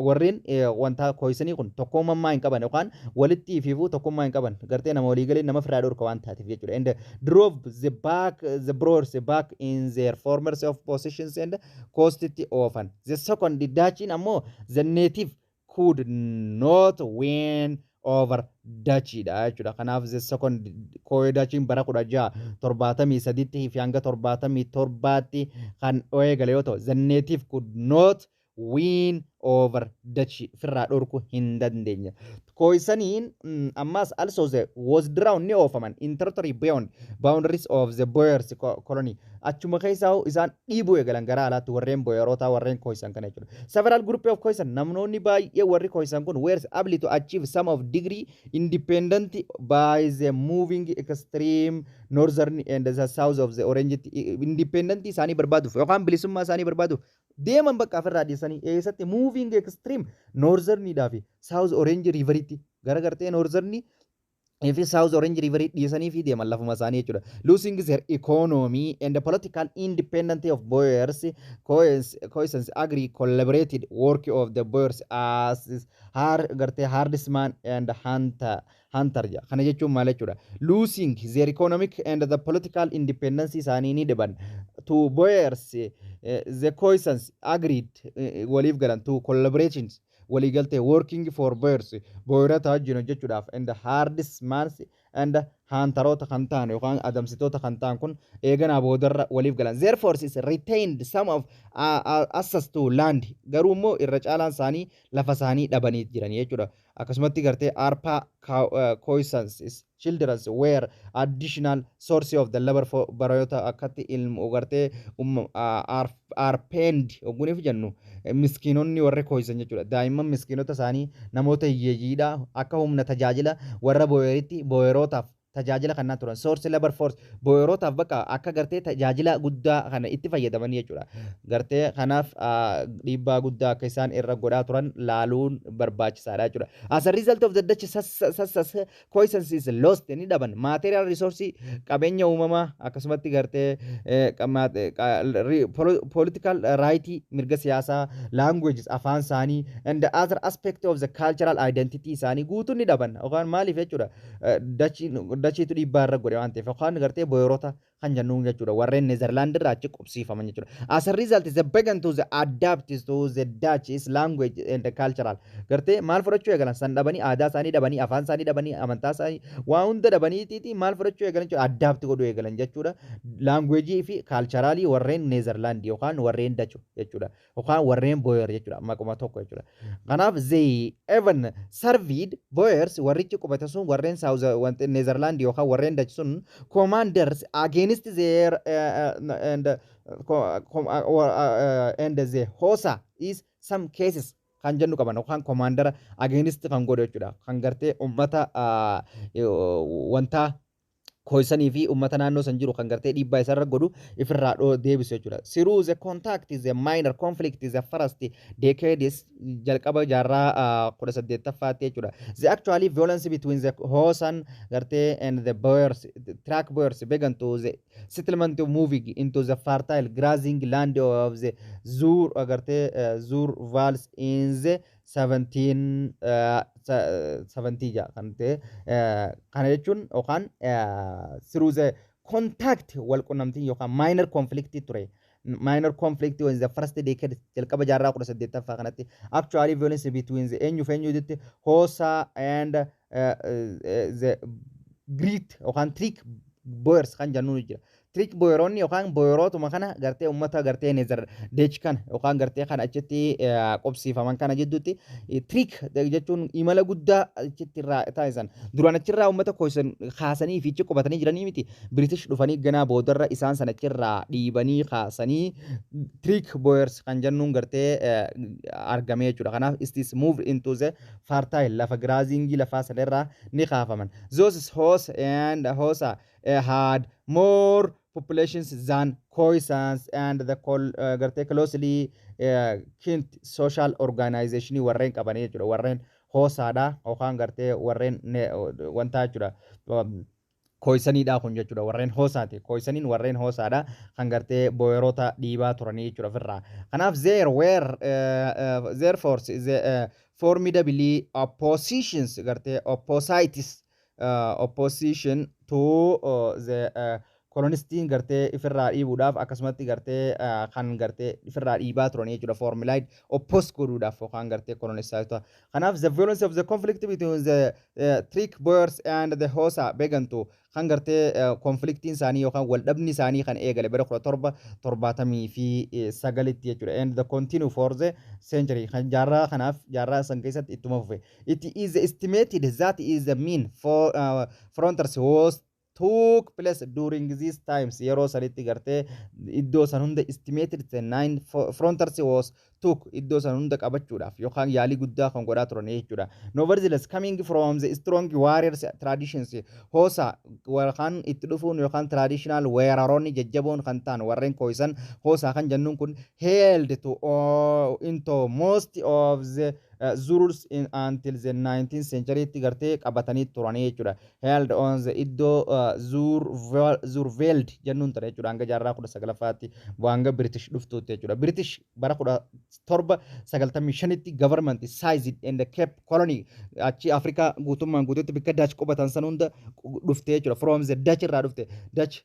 Warreen wanta Khoisanii kun tokkummaa hin qaban yookaan walitti ifiifuu tokkummaa hin qaban, gartee nama walii galee nama firaa dhorka waan taateef jechuudha. And drove the back the Boers back in their former of positions and coastitti oofan. The second Dutchiin ammoo the native could not win over Dutchidha jechuudha. Kanaaf the second Khoi Dutchiin bara 1673tti fi hanga 77tti kan eegale yoo ta'u, the native could not win over Dutch, firraa dhorkuu hin dandeenye. Khoisaniin ammas also the was drawn, ni oofaman, in territory beyond boundaries of the Boers colony. Achuma keessaa isaan dhiibuu eegalan gara alaatti warreen Boeroota, warreen Khoisan kana jechuudha. Several group of Khoisan, namoonni baay'ee warri Khoisan kun, were able to achieve some of degree independent by the moving extreme northern and the south of the Orange. Independent isaanii barbaaduuf yookaan bilisummaa isaanii barbaaduuf deeman, bakka ofirraa dhiisanii eessatti moving extreme northernidhaa fi south Orange Riveritti, gara gartee northern fi South Orange River dhiisanii fi deeman lafuma isaanii jechuudha. Losing their economy and the political independence of Boers, Khoisans agree collaborated work of the Boers as har gartee herdsman and hunter jedha. Kana jechuun maal jechuudha? Losing their economic and the political independence isaanii ni dhiban. To Boers, the Khoisans agreed, waliif galan, to collaborations, waliigaltee, working for Boers, Boerota wajjin hojjechuudhaaf, and herdsman and hunteroota kan ta'an yookaan adamsitoota kan ta'an kun eeganaa boodarra waliif galan. Therefore is retained some of access to land, garuu immoo irra caalaan isaanii lafa isaanii dhabanii jiran jechuudha. Akkasumatti gartee Arpa Khoisans children were additional source of the labor for baroota akkatti ilmu gartee arpend oguniif jennu, miskiinonni warri Khoisan jechuudha. Daa'imman miskiinota isaanii namoota hiyyeeyyiidha, akka humna tajaajila warra Boeritti, Boerootaaf tajaajila kannaa turan, source labor force Boerootaaf bakka akka gartee tajaajila guddaa kana itti fayyadaman jechuudha. Gartee kanaaf dhiibbaa guddaa akka isaan irra godhaa turan laaluun barbaachisaadha jechuudha. As a result of the Dutch success, Khoisans is lost, ni dhaban, material resource, qabeenya uumamaa, akkasumatti gartee political right, mirga siyaasaa, languages, afaan isaanii, and the other aspect of the cultural identity isaanii guutuun ni dhaban yookaan maaliif jechuudha, Dutchiitu dhiibbaa irra godhe waan ta'eef yookaan gartee Boerota kan jennuun jechuudha. Warreen Neezerlaand irraa achi qubsiifaman jechuudha. As a result, they began to the adapt to the Dutch language and the cultural. Gartee maal fudhachuu eegalan? San dhabanii, aadaa isaanii dhabanii, afaan isaanii dhabanii, amantaa isaanii waa hunda dhabaniitiiti maal fudhachuu eegalan jechuudha? Adapt godhuu eegalan jechuudha. Languageii fi culturalii warreen Neezerlaand yookaan warreen Dutch jechuudha. Yookaan warreen Boer jechuudha. Maquma tokko jechuudha. Kanaaf they even served Boers, warrichi qubate sun, warreen South Neezerlaand yookaan warreen Dutch sun, commanders against their and the Xhosa is some cases kan jennu qaban yookaan commander against kan godhu jechuudha. Kan gartee ummata wanta Khoisanii fi uummata naannoo san jiru kan gartee dhiibbaa isarra godhu ifirraa dhoo deebisu jechuudha. Through the contact is a minor conflict is the first decades, jalqaba jaarraa 18ffaatti jechuudha. The actually violence between the Khoisan gartee and the Boers, the Trek Boers began to the settlement moving into the fertile grazing land of the Zuur gartee Zuurveld in the 17 70 ja kan ta'e. Kana jechuun yookaan through the contact, wal qunnamtiin yookaan minor conflict ture. Minor conflict was the first decade, jalqaba jaarraa 18ffaa kanatti, actually violence between the eenyu fi eenyutti, Xhosa and the Great yookaan Trek Boers kan jennuun jira. Trek Boeroonni yookaan Boerootuma kana gartee uummata gartee Neezer Dutch kana yookaan gartee kan achitti qobsiifaman kana jidduutti. Trek jechuun imala guddaa achitti irraa taasisan. Duraan achirraa uummata Khoisan kaasanii fi achi qubatanii jiranii miti. British dhufanii ganaa boodarra isaan sana achirraa dhiibanii kaasanii Trek Boers kan jennuun gartee argame jechuudha. Kanaaf it is moved into the fertile lafa grazingii lafaa sanarraa ni kaafaman. Those Xhosa and Xhosa had more populations than Khoisans and the gartee closely kin social organization warreen qabanii jechuudha. Warreen Xhosaadha yookaan gartee warreen wanta jechuudha. Khoisaniidha kun jechuudha, warreen Xhosaati. Khoisaniin warreen Xhosaadha kan gartee Boeroota dhiibaa turanii jechuudha ofirraa. Kanaaf there were therefore the formidably oppositions gartee opposites opposition to the colonistiin gartee ifirraa dhiibuudhaaf, akkasumatti gartee kan gartee ifirraa dhiibaa turan jechuudha, formulate oppose godhuudhaaf yookaan gartee colonistoota. Kanaaf the violence of the conflict between the Trek Boers and the Xhosa began to kan gartee conflictiin isaanii yookaan waldhabni isaanii kan eegale bara 1779tti jechuudha. And the continue for the century, kan jaarraa kanaaf jaarraa san keessatti ittuma fufe. It is estimated that is the main for frontiers was took place during these times. Yeroo sanitti gartee iddoo san hunda estimated the nine frontiers was took, iddoo san hunda qabachuudhaaf yookaan yaalii guddaa kan godhaa turan jechuudha. Nevertheless, coming from the strong warriors traditions, Xhosa yookaan itti dhufuun yookaan traditional weeraroonni jajjaboon kan ta'an warreen Khoisan Xhosa kan jennuun kun held to into most of the Zulus in until the 19th century tti gartee qabatanii turanii jechuudha. Held on the iddoo Zuurveld jennuun ture jechuudha hanga jaarraa 19ffaatti, hanga British dhuftuutti jechuudha. British bara 1795tti government seized and the Cape Colony, achi Afrikaa guutummaan guutuutti bakka Dutch qubatan san hunda dhufte jechuudha. From the Dutch irraa dhufte. Dutch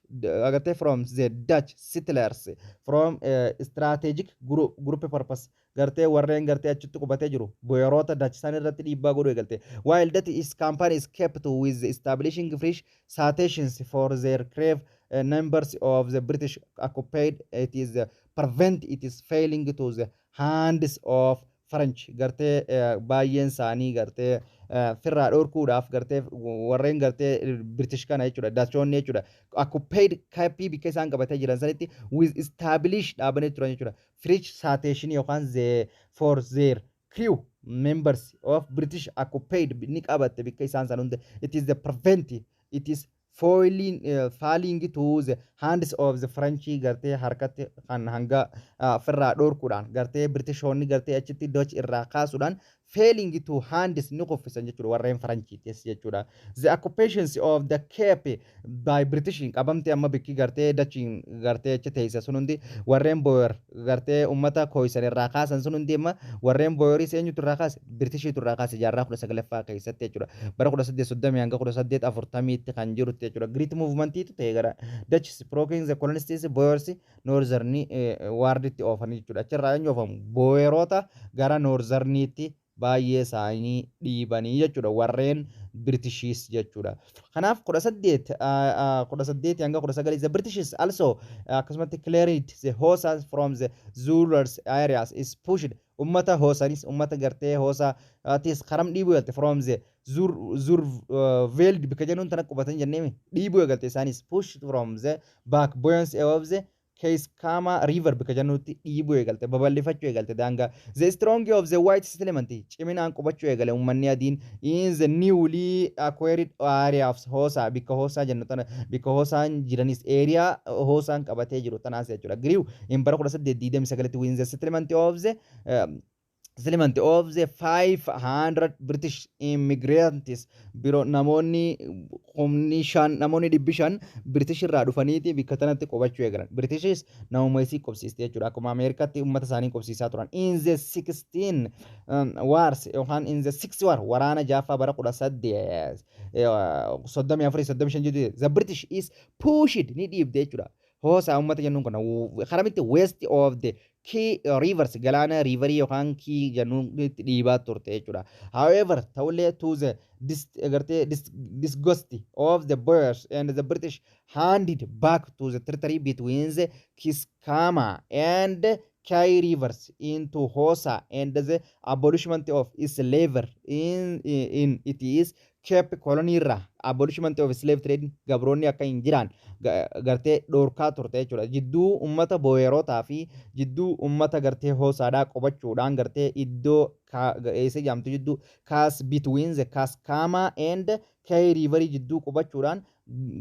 agartee from the Dutch settlers from strategic group purpose gartee warreen gartee achitti qubatee jiru Boeroota Dutch san irratti dhiibbaa godhuu eegalte. While that is company is kept with establishing fresh citations for their crave numbers of the British occupied, it is prevent it is failing to the hands of French. Gartee baay'een isaanii gartee firraa dhorkuudhaaf gartee warreen gartee British kana jechuudha, Dutchoonni jechuudha, occupied Cape bikka isaan qabatee jiran sanitti with establish dhaabanii turan jechuudha. Fresh citation yookaan the for their crew members of British occupied ni qabatte bikka isaan san hunda. It is the prevent it is falling to the hands of the French, gartee harkatti kan hanga firraa dhorkuudhaan gartee Britishoonni gartee achitti Dutch irraa kaasuudhaan Failing to hands ni kuffisan jechuudha warreen Faranjiitis jechuudha. The occupations of the Cape by British qabamte amma bikki gartee Dachiin gartee achi teessa sun hundi warreen Boer gartee ummata Khoisan irraa kaasan sun hundi amma warreen Boeris eenyutu irraa kaase? Britishiitu irraa kaase jaarraa 19ffaa keessatti jechuudha. Bara 1830 hanga 1840tti kan jirutti jechuudha. Great Movementiitu ta'e gara Dutch broken the colonists Boers northern warditti oofanii jechuudha. Achirraa eenyu oofamu? Boeroota gara northerniitti baay'ee isaanii dhiibanii jechuudha warreen Britishiis jechuudha. Kanaaf 18 hanga 19 the British also akkasumatti cleared the Xhosas from the Zulus areas is pushed ummata Xhosanis ummata gartee Xhosaatis karam dhiibuu galte from the Zur Veld bika jennuun tana qubatan jenneemi dhiibuu eegalte. Isaanis push from the back banks of the Keiskamma River bika jennutti dhiibuu eegalte, babal'ifachuu eegalte daangaa. The strong of the white settlement ciminaan qubachuu eegale uummanni adiin in the newly acquired area of Xhosa, bikka Xhosaa jennu tana, bikka Xhosaan jiranis area Xhosaan qabatee jiru tanaas jechuudha. Grew in bara 1829 with the settlement of the 500 British immigrants biroo namoonni humni shan namoonni 500 British irraa dhufaniiti bikka tanatti qubachuu eegalan. Britishis namuma isii qubsiiste jechuudha. Akkuma Ameerikaatti uummata isaanii qubsiisaa turan. In the 16 wars yookaan in the six war waraana jaaffaa bara 1834 35 jiru the British is pushed ni dhiibde jechuudha. Xhosa uummata jennuun kana karamitti west of the Kei Rivers galaana riverii yookaan Kei jennuun itti dhiibaa turte jechuudha. However, ta'ullee to the gartee disgust of the Boers and the British handed back to the territory between the Keiskamma and Kei Rivers into Xhosa and the abolishment of slavery in it is Cape Colony irraa abolishment of slave trade gabroonni akka hin jiraan gartee dhorkaa turte jechuudha. Jidduu uummata Boerotaa fi jidduu uummata gartee Xhosaadhaa qubachuudhaan gartee iddoo eessa jedhamtu jidduu Kaas between the Keiskamma and Kei River jidduu qubachuudhaan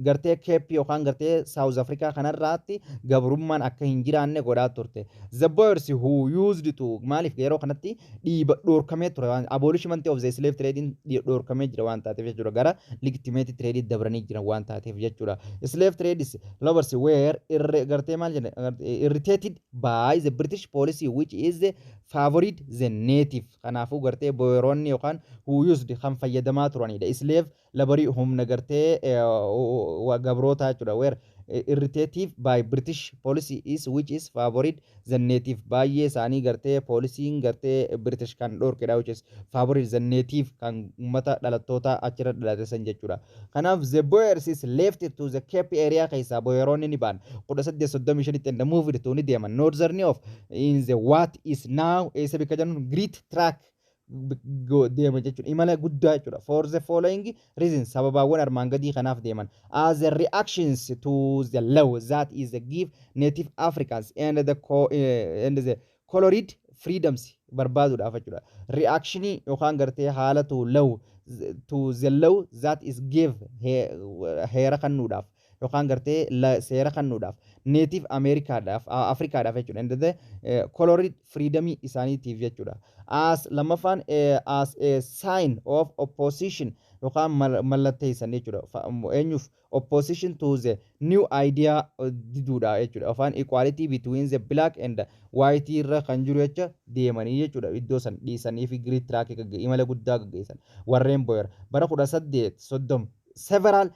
gartee Cape yookaan gartee South Africa kanarraatti gabrummaan akka hin jiraanne godhaa turte. The Boers who used to maaliif yeroo kanatti dhiiba dhorkamee ture waan abolishment of the slave trading dhorkamee jira waan taateef jechuudha, gara legitimate trade dabranii jiran waan taateef jechuudha. Slave trades lovers were gartee maal jedha irritated by the British policy which is the favored the native. Kanaafuu gartee Boeroonni yookaan who used kan fayyadamaa turanidha. Slave laborii humna gartee gabroota jechuudha. Were irritative by British policy is which is favored the native baay'ee isaanii gartee policyn gartee British kan dhorkedha which is favored the native kan uummata dhalattoota achirra dhalate san jechuudha. Kanaaf the Boers is left to the Cape area keessaa Boeroonni ni ba'an 1835tti and moved to ni deeman northern of in the what is now eessa bikka jennuun Great Trek deema jechuudha. Imala guddaa jechuudha. For the following reason sababaawwan armaan gadii kanaaf deeman. As a reactions to the law that is the give native Africans and the colored freedoms barbaaduudhaaf jechuudha. Reactionii yookaan gartee haala to the law that is give heera kennuudhaaf yookaan gartee seera kennuudhaaf native Ameerikaadhaaf Afrikaadhaaf jechuudha. And the colored freedomii isaaniitiif jechuudha. As lammaffaan as a sign of opposition yookaan mallatteessan jechuudha. Eenyuuf opposition to the new idea diduudha jechuudha. Afaan equality between the black and white irra kan jiru jecha deemanii jechuudha. Iddoo san dhiisanii fi Great Trek imala guddaa gaggeessan. Warreen Boer bara 1830 several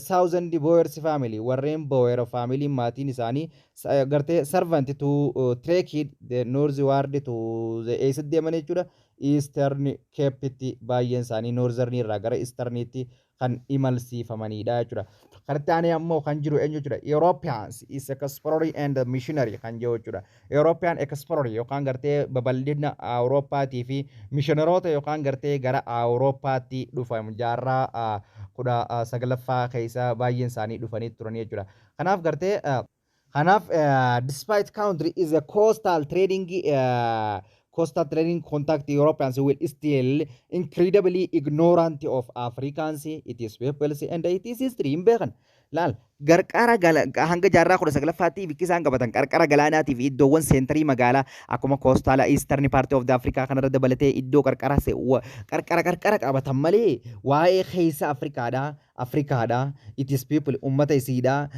thousand Boers family warreen Boer family maatiin isaanii gartee servant to trek the northward to the eessa deeman jechuudha. Eastern Capetti baay'een isaanii northern irraa gara Easternitti kan imalsiifamanidha jechuudha. Kanatti aanee ammoo kan jiru eenyu jechuudha? Europeans is explorer and missionary kan jiru jechuudha. European explorer yookaan gartee babal'ina Awurooppaatii fi missionaroota yookaan gartee gara Awurooppaatti dhufan jaarraa 19ffaa keessa baay'een isaanii dhufanii turan jechuudha. Kanaaf gartee kanaaf despite country is a coastal trading contact, Europeans will still incredibly ignorant of Africans, its peoples and its history hin beekan. Laal, qarqara hanga jaarraa 19ffaatti bikki isaan qabatan qarqara galaanaatii fi iddoowwan centerii magaalaa akkuma coastal eastern part of Africa kanarra dabalatee iddoo qarqara qarqara qarqara qabatan malee waa'ee keessa Afrikaadhaa, its people, ummata isiidhaa,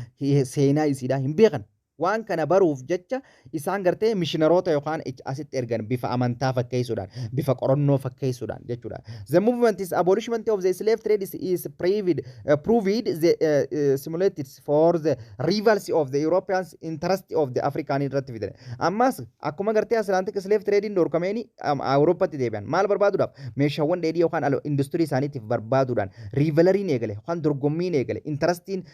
seenaa isiidhaa hin beekan. Waan kana baruuf jecha isaan gartee missionaroota yookaan asitti ergan bifa amantaa fakkeessuudhaan, bifa qorannoo fakkeessuudhaan jechuudha. The movement is abolishment of the slave trade is proved the simulated for the rivals of the Europeans interest of the African irratti fidan. Ammas akkuma gartee Atlantic slave trading dhorkameeni Awurooppatti deebi'an. Maal barbaaduudhaaf? Meeshaawwan dheedhii yookaan industirii isaaniitiif barbaaduudhaan rivalryn eegale yookaan dorgommiin eegale, interestiin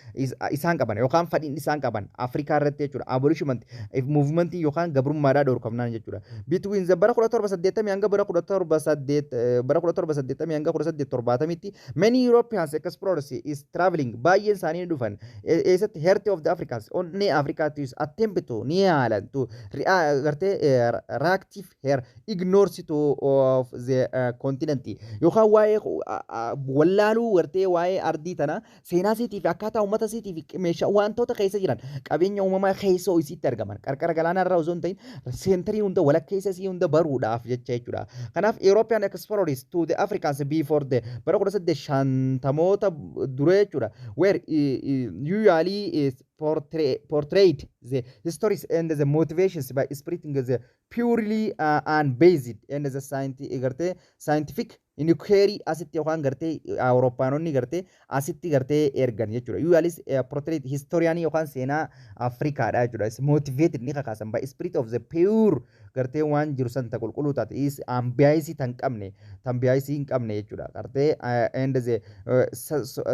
isaan qaban yookaan fadhiin isaan qaban Afrikaa irratti jechuudha. Abolishment movementii yookaan gabrummaadhaa dhorkamnaan jechuudha. Between the bara 1780 hanga bara 1780 hanga 1870tti many Europeans explorers is traveling, baay'een isaanii ni dhufan. Eessatti? Heart of the Africans, onnee Afrikaatti attempt to, ni yaalan, to gartee reactive her ignores to of the continent yookaan waa'ee wallaaluu gartee waa'ee ardii tana, seenaa isiitii fi akkaataa uummata isiitii fi meeshaa wantoota keessa jiran, qabeenya uumamaa keessoo isiitti argaman, qarqara galaanaa irraa osoo hin ta'in centerii hunda, walakkeessa isii hunda baruudhaaf jecha jechuudha. Kanaaf European explorers to the Africans before the bara 1850moota dura jechuudha, where usually is portrayed the histories and the motivations by spreading the purely unbased and the scientific gartee scientific inquiry asitti yookaan gartee Awurooppaanonni gartee asitti gartee ergan jechuudha. Usually portrait historianii yookaan seenaa Afrikaadha jechuudha. Is motivated, ni kakaasan, by spirit of the pure gartee waan jiru san ta qulqulluu taate, is unbiased tan qabne, tan biased hin qabne jechuudha. Gartee and the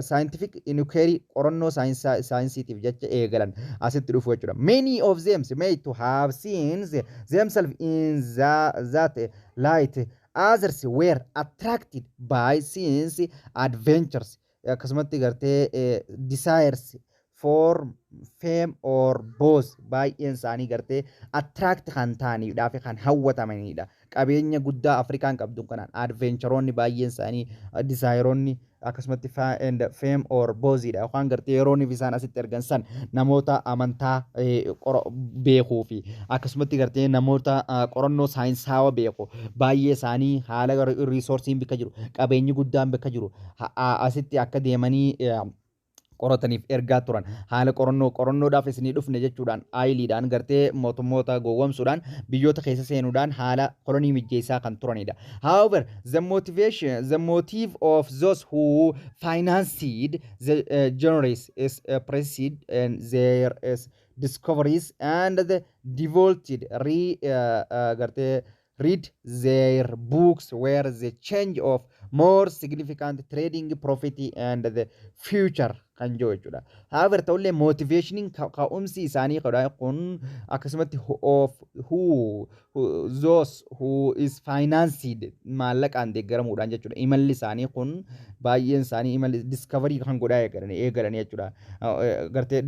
scientific inquiry, qorannoo saayinsiitiif jecha eegalan asitti dhufu jechuudha. Many of them may to have seen themselves in that light. Others were attracted by scenes, adventures, akkasumatti gartee desires for fame or both. Baay'een isaanii gartee attract kan ta'aniidhaa fi kan hawwatamanidha. Qabeenya guddaa Afrikaan qabdu kanaan adventureoonni baay'een isaanii, desireoonni akkasumatti and fame or bothidha yookaan gartee yeroon isaan asitti ergan san namoota amantaa beekuu fi akkasumatti gartee namoota qorannoo saayinsaawaa beeku baay'ee isaanii haala resourceiin bakka jiru, qabeenyi guddaan bakka jiru asitti akka deemanii qorataniif ergaa turan. Haala qorannoo qorannoodhaaf isinii dhufne jechuudhaan aayiliidhaan gartee mootummoota gowwomsuudhaan biyyoota keessa seenuudhaan haala kolonii mijjeessaa kan turanidha. However, the motivation, the motive of those who financed the journeys is precede and their is discoveries and the devoted re gartee read their books were the change of more significant trading profit and the future kan jiru jechuudha. However, ta'ullee motivationiin ka'umsi isaanii kun akkasumatti of who those who is financed maallaqaan deeggaramuudhaan jechuudha. Imalli isaanii kun baay'een isaanii imalli discovery kan godhaa eegalan jechuudha. Gartee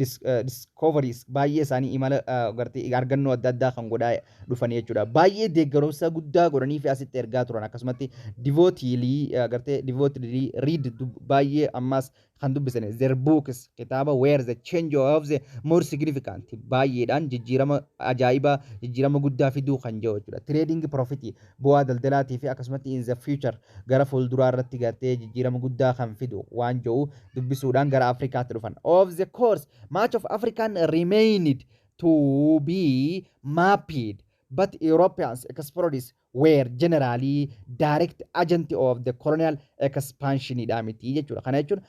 discoveries baay'ee isaanii imala gartee argannoo adda addaa kan godhaa dhufan jechuudha. Baay'ee deeggarumsa guddaa godhanii fi asitti ergaa turan. Akkasumatti devotedly gartee devotedly read, baay'ee ammas kan dubbisan, their books, kitaaba, were the change of the more significant, baay'eedhaan jijjiirama ajaa'ibaa, jijjiirama guddaa fiduu kan jiru jechuudha. Trading profit, bu'aa daldalaatii fi akkasumatti in the future, gara fuulduraa irratti gartee jijjiirama guddaa kan fidu waan jiru dubbisuudhaan gara Afrikaatti dhufan. Of the course, much of African remained to be mapped, but Europeans explorers were generally direct agent of the colonial expansion dha miti jechuudha. Kana jechuun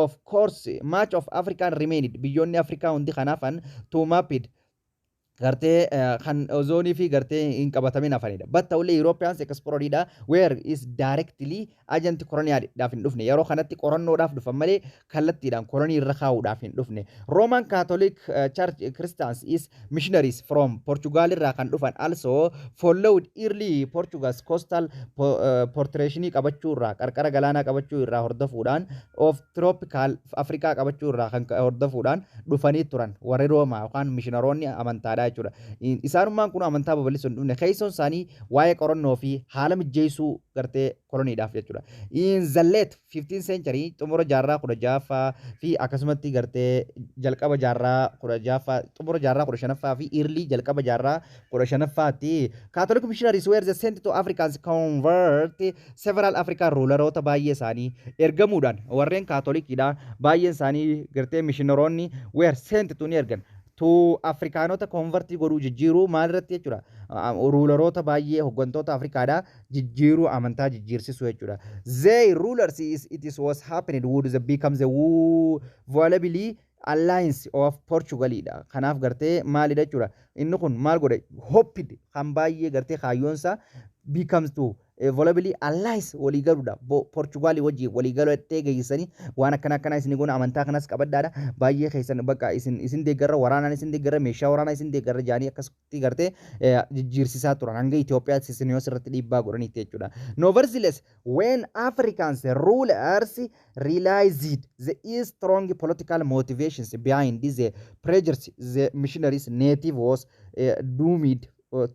of course much of African remained, biyyoonni Afrikaa hundi kanaafan to mapped gartee kan ozoonii fi gartee hin qabatamin hafanidha. But ta'ullee Europeans exploreridha where is directly agent colonialidhaaf hin dhufne. Yeroo kanatti qorannoodhaaf dhufan malee kallattiidhaan kolonii irra kaa'uudhaaf hin dhufne. Roman Catholic Church Christians is missionaries from Portugal irraa kan dhufan also followed early Portugal's coastal portrationii qabachuu irraa, qarqara galaanaa qabachuu irraa hordofuudhaan, of tropical Afrikaa qabachuu irraa kan hordofuudhaan dhufanii turan warri Roomaa yookaan missionaroonni amantaadha. jechuudha. Isaanummaan kun amantaa babal'isuu hin dhufne, keessoon isaanii waa'ee qorannoo fi haala mijjeessuu gartee koloniidhaaf jechuudha. In the late 15th century, xumura jaarraa 16ffaa fi akkasumatti gartee jalqaba jaarraa 16ffaa, xumura jaarraa 15ffaa fi early jalqaba jaarraa 15ffaatti, Catholic missionaries were the sent to Africans convert several African ruleroota baay'ee isaanii ergamuudhaan warreen Kaatolikiidha baay'een isaanii gartee missionaroonni were sent to ni ergan to Afrikaanota convertii godhuu, jijjiiruu. Maal irratti jechuudha? Ruleroota baay'ee, hooggantoota Afrikaadha jijjiiruu, amantaa jijjiirsisuu jechuudha. They rulers is it is was happening would the become the viability alliance of Portugalidha. Kanaaf gartee maalidha jechuudha? Inni kun maal godhe? Hoped kan baay'ee gartee kaayyoonsaa becomes to viability alliance walii galuudha. Portugalii wajjin walii galattee geessanii waan akkana akkanaa isin goona, amantaa kanas qabadhaadha. Baay'ee keessan bakka isin deeggarra, waraanaan isin deeggarra, meeshaa waraanaa isin deeggarra jaanii akkasitti gartee jijjiirsisaa turan hanga Itoophiyaatti isin irratti dhiibbaa godhaniitti jechuudha. Nevertheless, when Africans rulers realized the strong political motivations behind these pressures, the missionaries native was doomed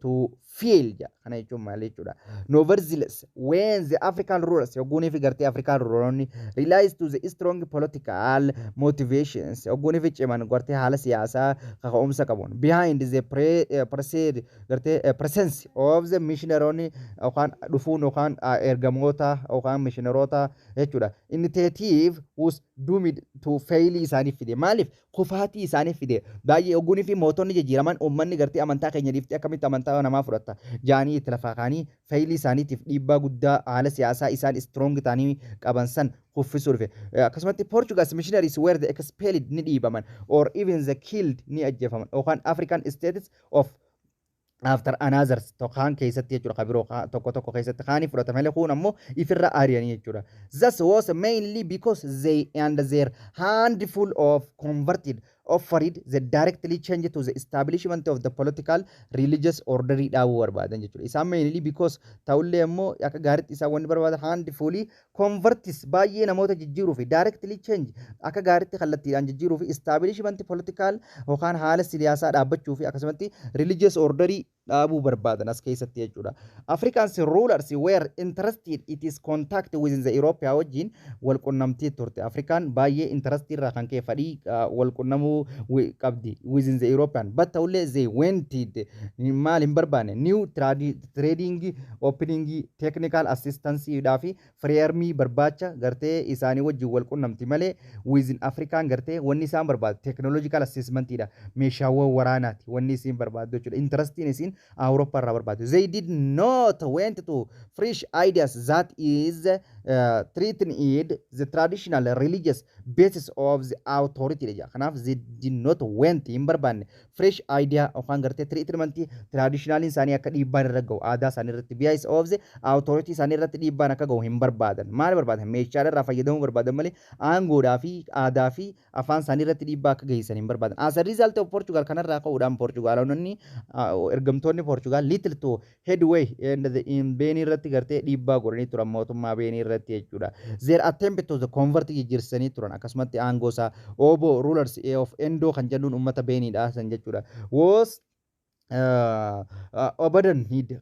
to fail jedha. Kana jechuun maal jechuudha? Nevertheless, when the African rulers, yogguunii fi gartee African ruleroonni realized to the strong political motivations, yogguunii fi ciman gartee haala siyaasaa kaka'umsa qabuun behind the gartee presence of the missionaroonni yookaan dhufuun yookaan ergamoota yookaan missionaroota jechuudha. Initiative was doomed to fail isaaniif fide. Maaliif kufaatii isaaniif fide? Baay'ee yogguunii fi mootonni jijjiiraman uummanni gartee amantaa keenya dhiiftee akkamitti amantaa namaa fudhatta jaanii itti lafaa kaanii failii isaaniitiif dhiibbaa guddaa haala siyaasaa isaan strong ta'anii qaban san kuffisuu dhufe. Akkasumatti Portuguese missionaries were the expelled, ni dhiibaman, or even the killed, ni ajjeefaman, yookaan African states of after another tokkaan keessatti jechuudha, kan biroo tokko tokko keessatti kaanii fudhatame malee kun ammoo ifirra ari'anii jechuudha. This was mainly because they and their handful of converted offered the directly change to the establishment of the political religious order dhaabuu barbaadan jechuudha. Isaan mainly because ta'ullee immoo akka gaariitti isaan wanni barbaadan handfully convertis baay'ee namoota jijjiiruu fi directly change akka gaariitti kallattiidhaan jijjiiruu fi establishment political yookaan haala siyaasaa dhaabbachuu fi akkasumatti religious orderii dhaabuu barbaadan as keessatti jechuudha. Africans rulers were interested it is contact within the Europe wajjin wal qunnamtii turte. Afrikaan baay'ee interest irraa kan ka'e fedhii wal qunnamuu qabdi within the European. But ta'ullee they wanted maal hin barbaanne? New trading opening, technical assistance dhaa fi firearmii barbaacha gartee isaanii wajjin wal qunnamti malee within Afrikaan gartee wanni isaan barbaadu technological assessment dha, meeshaawwan waraanaati wanni isiin barbaaddu jechuudha. Interestiin isiin Awurooppaa irraa barbaadu. They did not went to fresh ideas that is threatened the traditional religious basis of the authority jedha. Kanaaf they did not went hin barbaanne fresh idea yookaan gartee treatment traditionaliin isaanii akka dhiibbaan irra gahu, aadaa isaanii irratti, basis of the authority isaanii irratti dhiibbaan akka gahu hin barbaadan. Maal barbaadan? Meeshaalee irraa fayyadamuu barbaadan malee aangoodhaa fi aadaa fi afaan isaanii irratti dhiibbaa akka geessisan hin barbaadan. As a result of Portugal, kanarraa ka'uudhaan Portugaalonni, ergamtoonni Portugal little to headway and the in Beenii irratti gartee dhiibbaa godhanii turan, mootummaa Beenii irratti jechuudha. Their attempt to the convert jijjiirsanii turan akkasumatti aangoo isaa Obo rulers of Endo kan jennuun uummata Beeniidha san jechuudha. Was abadan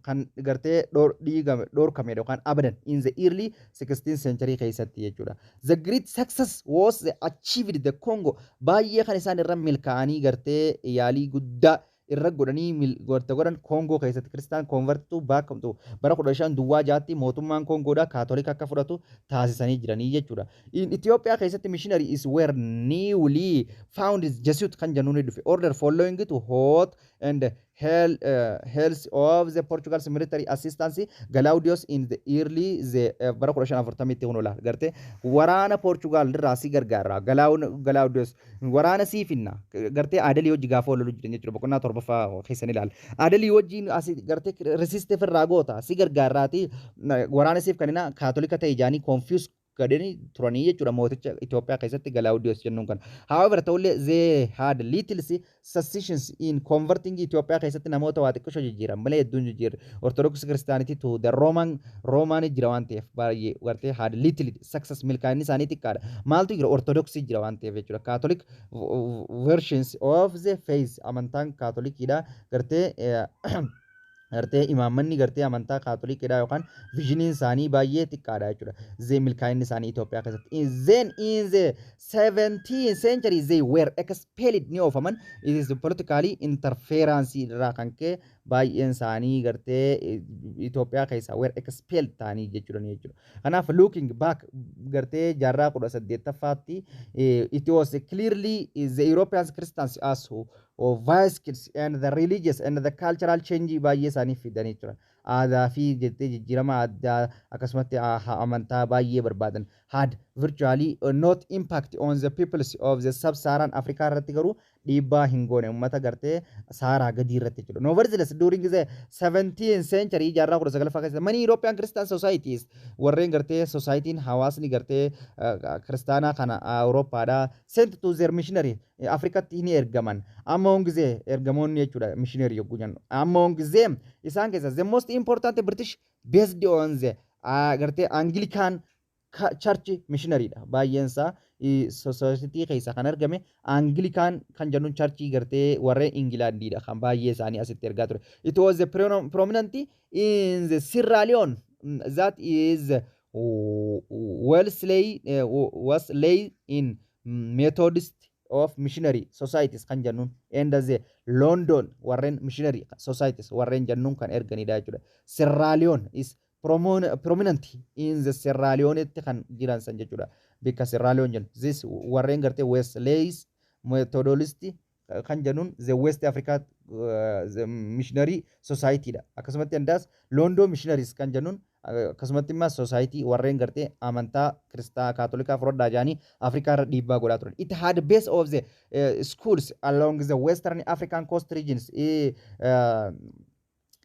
kan gartee dhiigame dhorkame yookaan abadan in the early 16th century keessatti jechuudha. The great success was the achieved the Congo baay'ee kan isaan irra milkaa'anii gartee yaalii guddaa irra godhanii gorte godhan Koongoo keessatti Christian convertuu baakkamtu bara 1506tti mootummaan Koongoodhaa Kaatolika akka fudhatu taasisanii jiranii jechuudha. In Itoophiyaa keessatti missionary is were newly found Jesuit kan jennuun ni dhufe. Order following to hot and health of the Portugal's military assistance Galaudios in the early the bara 1540tti kun ola garte waraana Portugal irraa si gargaara Galaudios waraana sii finna gartee Adalii hojii gaafa wal lolu jiran jechuudha. Boqonnaa torbaffaa keessan ilaala. Adalii wajjin asi gartee resisteef irraa goota si gargaarraati waraana siif kanina Kaatolika ta'e jaanii confuse Gadhanii turanii jechuudha mooticha Itoophiyaa keessatti Galaawudiyoos jennuun kana. However, ta'ullee, they had little success in converting. Itoophiyaa keessatti namoota waa xiqqisho jijjiiran malee hedduun jijjiirre. Orthodox Christianity to the Roman jira waan ta'eef baay'ee gartee had little success, milkaa'inni isaanii xiqqaadha. Maaltu jira? Orthodox jira waan ta'eef jechuudha. Catholic versions of the faith, amantaan Kaatolikiidha, gartee imaammanni gartee amantaa Kaatolikiidha yookaan visioniin isaanii baay'ee xiqqaadha jechuudha. Zee milkaa'inni isaanii Itoophiyaa keessatti. Then in the 17th century they were expelled, ni oofaman. It is politically interference irraa kan ka'e baay'een isaanii gartee Itoophiyaa keessaa were expelled ta'anii jechuudha. Kanaaf looking back gartee jaarraa 18ffaatti, it was clearly the European Christians as vehicles and the religious and the cultural change baay'ee isaanii fidanii turan. Aadaa fi jettee jijjiirama addaa akkasumatti amantaa baay'ee barbaadan had virtually not impact on the peoples of the sub-Saharan Africa irratti garuu dhiibbaa hin goone uummata gartee Saaraa gadii irratti jechuudha. Nevertheless, during the 17th century, jaarraa 19ffaa keessatti, many European Christian societies, warreen gartee societyin hawaasni gartee kiristaanaa kana Awurooppaadhaa, sent to their missionary Afrikatti ni ergaman. Among the ergamoonni jechuudha missionary yogguu jennu. Among them, isaan keessa, the most important British based on the gartee Anglican Church missionary dha. Baay'een isaa society keessa kan argame Anglican kan jennuun churchii gartee warreen Ingilaandiidha kan baay'ee isaanii asitti ergaa ture. It was the prominent in the Sierra Leone, that is Wesley in Methodist of missionary societies kan jennuun and the London warreen missionary societies warreen jennuun kan erganidha jechuudha. Sierra Leone is prominent in the Sierra Leonetti kan jiran san jechuudha. Bikka Sierra Leone jennu. This warreen gartee Wesley's Methodist kan jennuun the West Africa the missionary society dha. Akkasumatti andaas London missionaries kan jennuun akkasumatti immoo society warreen gartee amantaa Kiristaa Kaatolikaa fudhadhaa jedhanii Afrikaa irra dhiibbaa godhaa turan. It had base of the schools along the Western African coast regions.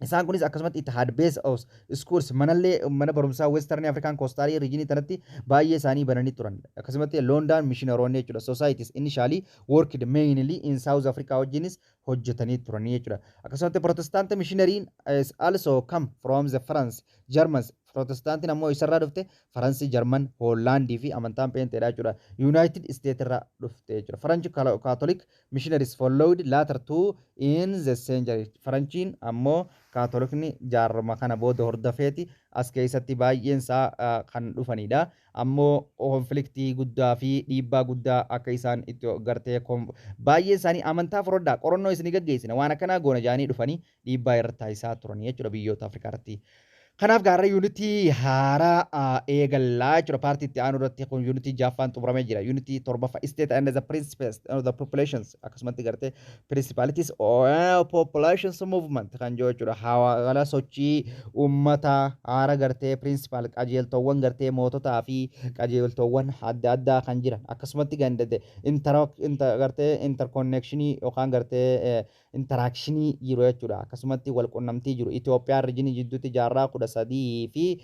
Isaan kunis akkasumatti it had base of schools, manallee mana barumsaa Western African coastal region tanatti baay'ee isaanii bananii turan. Akkasumatti London missionaroonni jechuudha. Societies initially worked mainly in South Africa wajjinis hojjetanii turanii jechuudha. Akkasumatti Protestant missionary is also come from the France, Germans. Protestantiin ammoo isarraa dhufte Faransi, Jarman, Hoolaandii fi amantaan Peenteedha jechuudha. United States irraa dhufte jechuudha. French Catholic missionaries followed later to in the century. Faranchiin ammoo Kaatolikni jaarma kana booda hordofeeti as keessatti baay'een isaa kan dhufanidha. Ammoo conflictii guddaa fi dhiibbaa guddaa akka isaan itti gartee baay'een isaanii amantaa fudhadhaa, qorannoo isinii gaggeessina, waan akkanaa goona jaanii dhufanii dhiibbaa irratti taasisaa turan jechuudha biyyoota Afrikaa irratti. Kanaaf gaarra unitii haaraa eegallaa jechuudha. Partii itti aanu irratti kun unitii jaaffaan xumuramee jira. Unitii torbaffaa, state and the principles of the populations, akkasumatti gartee principalities or populations movement kan jiru jechuudha. Haala sochii uummata haara gartee principal qajeeltowwan gartee moototaa fi qajeeltowwan adda addaa kan jiran, akkasumatti gandate gartee interconnectionii yookaan gartee interactionii jiru jechuudha. Akkasumatti wal qunnamtii jiru Itoophiyaa regionii jidduutti jaarraa 13 fi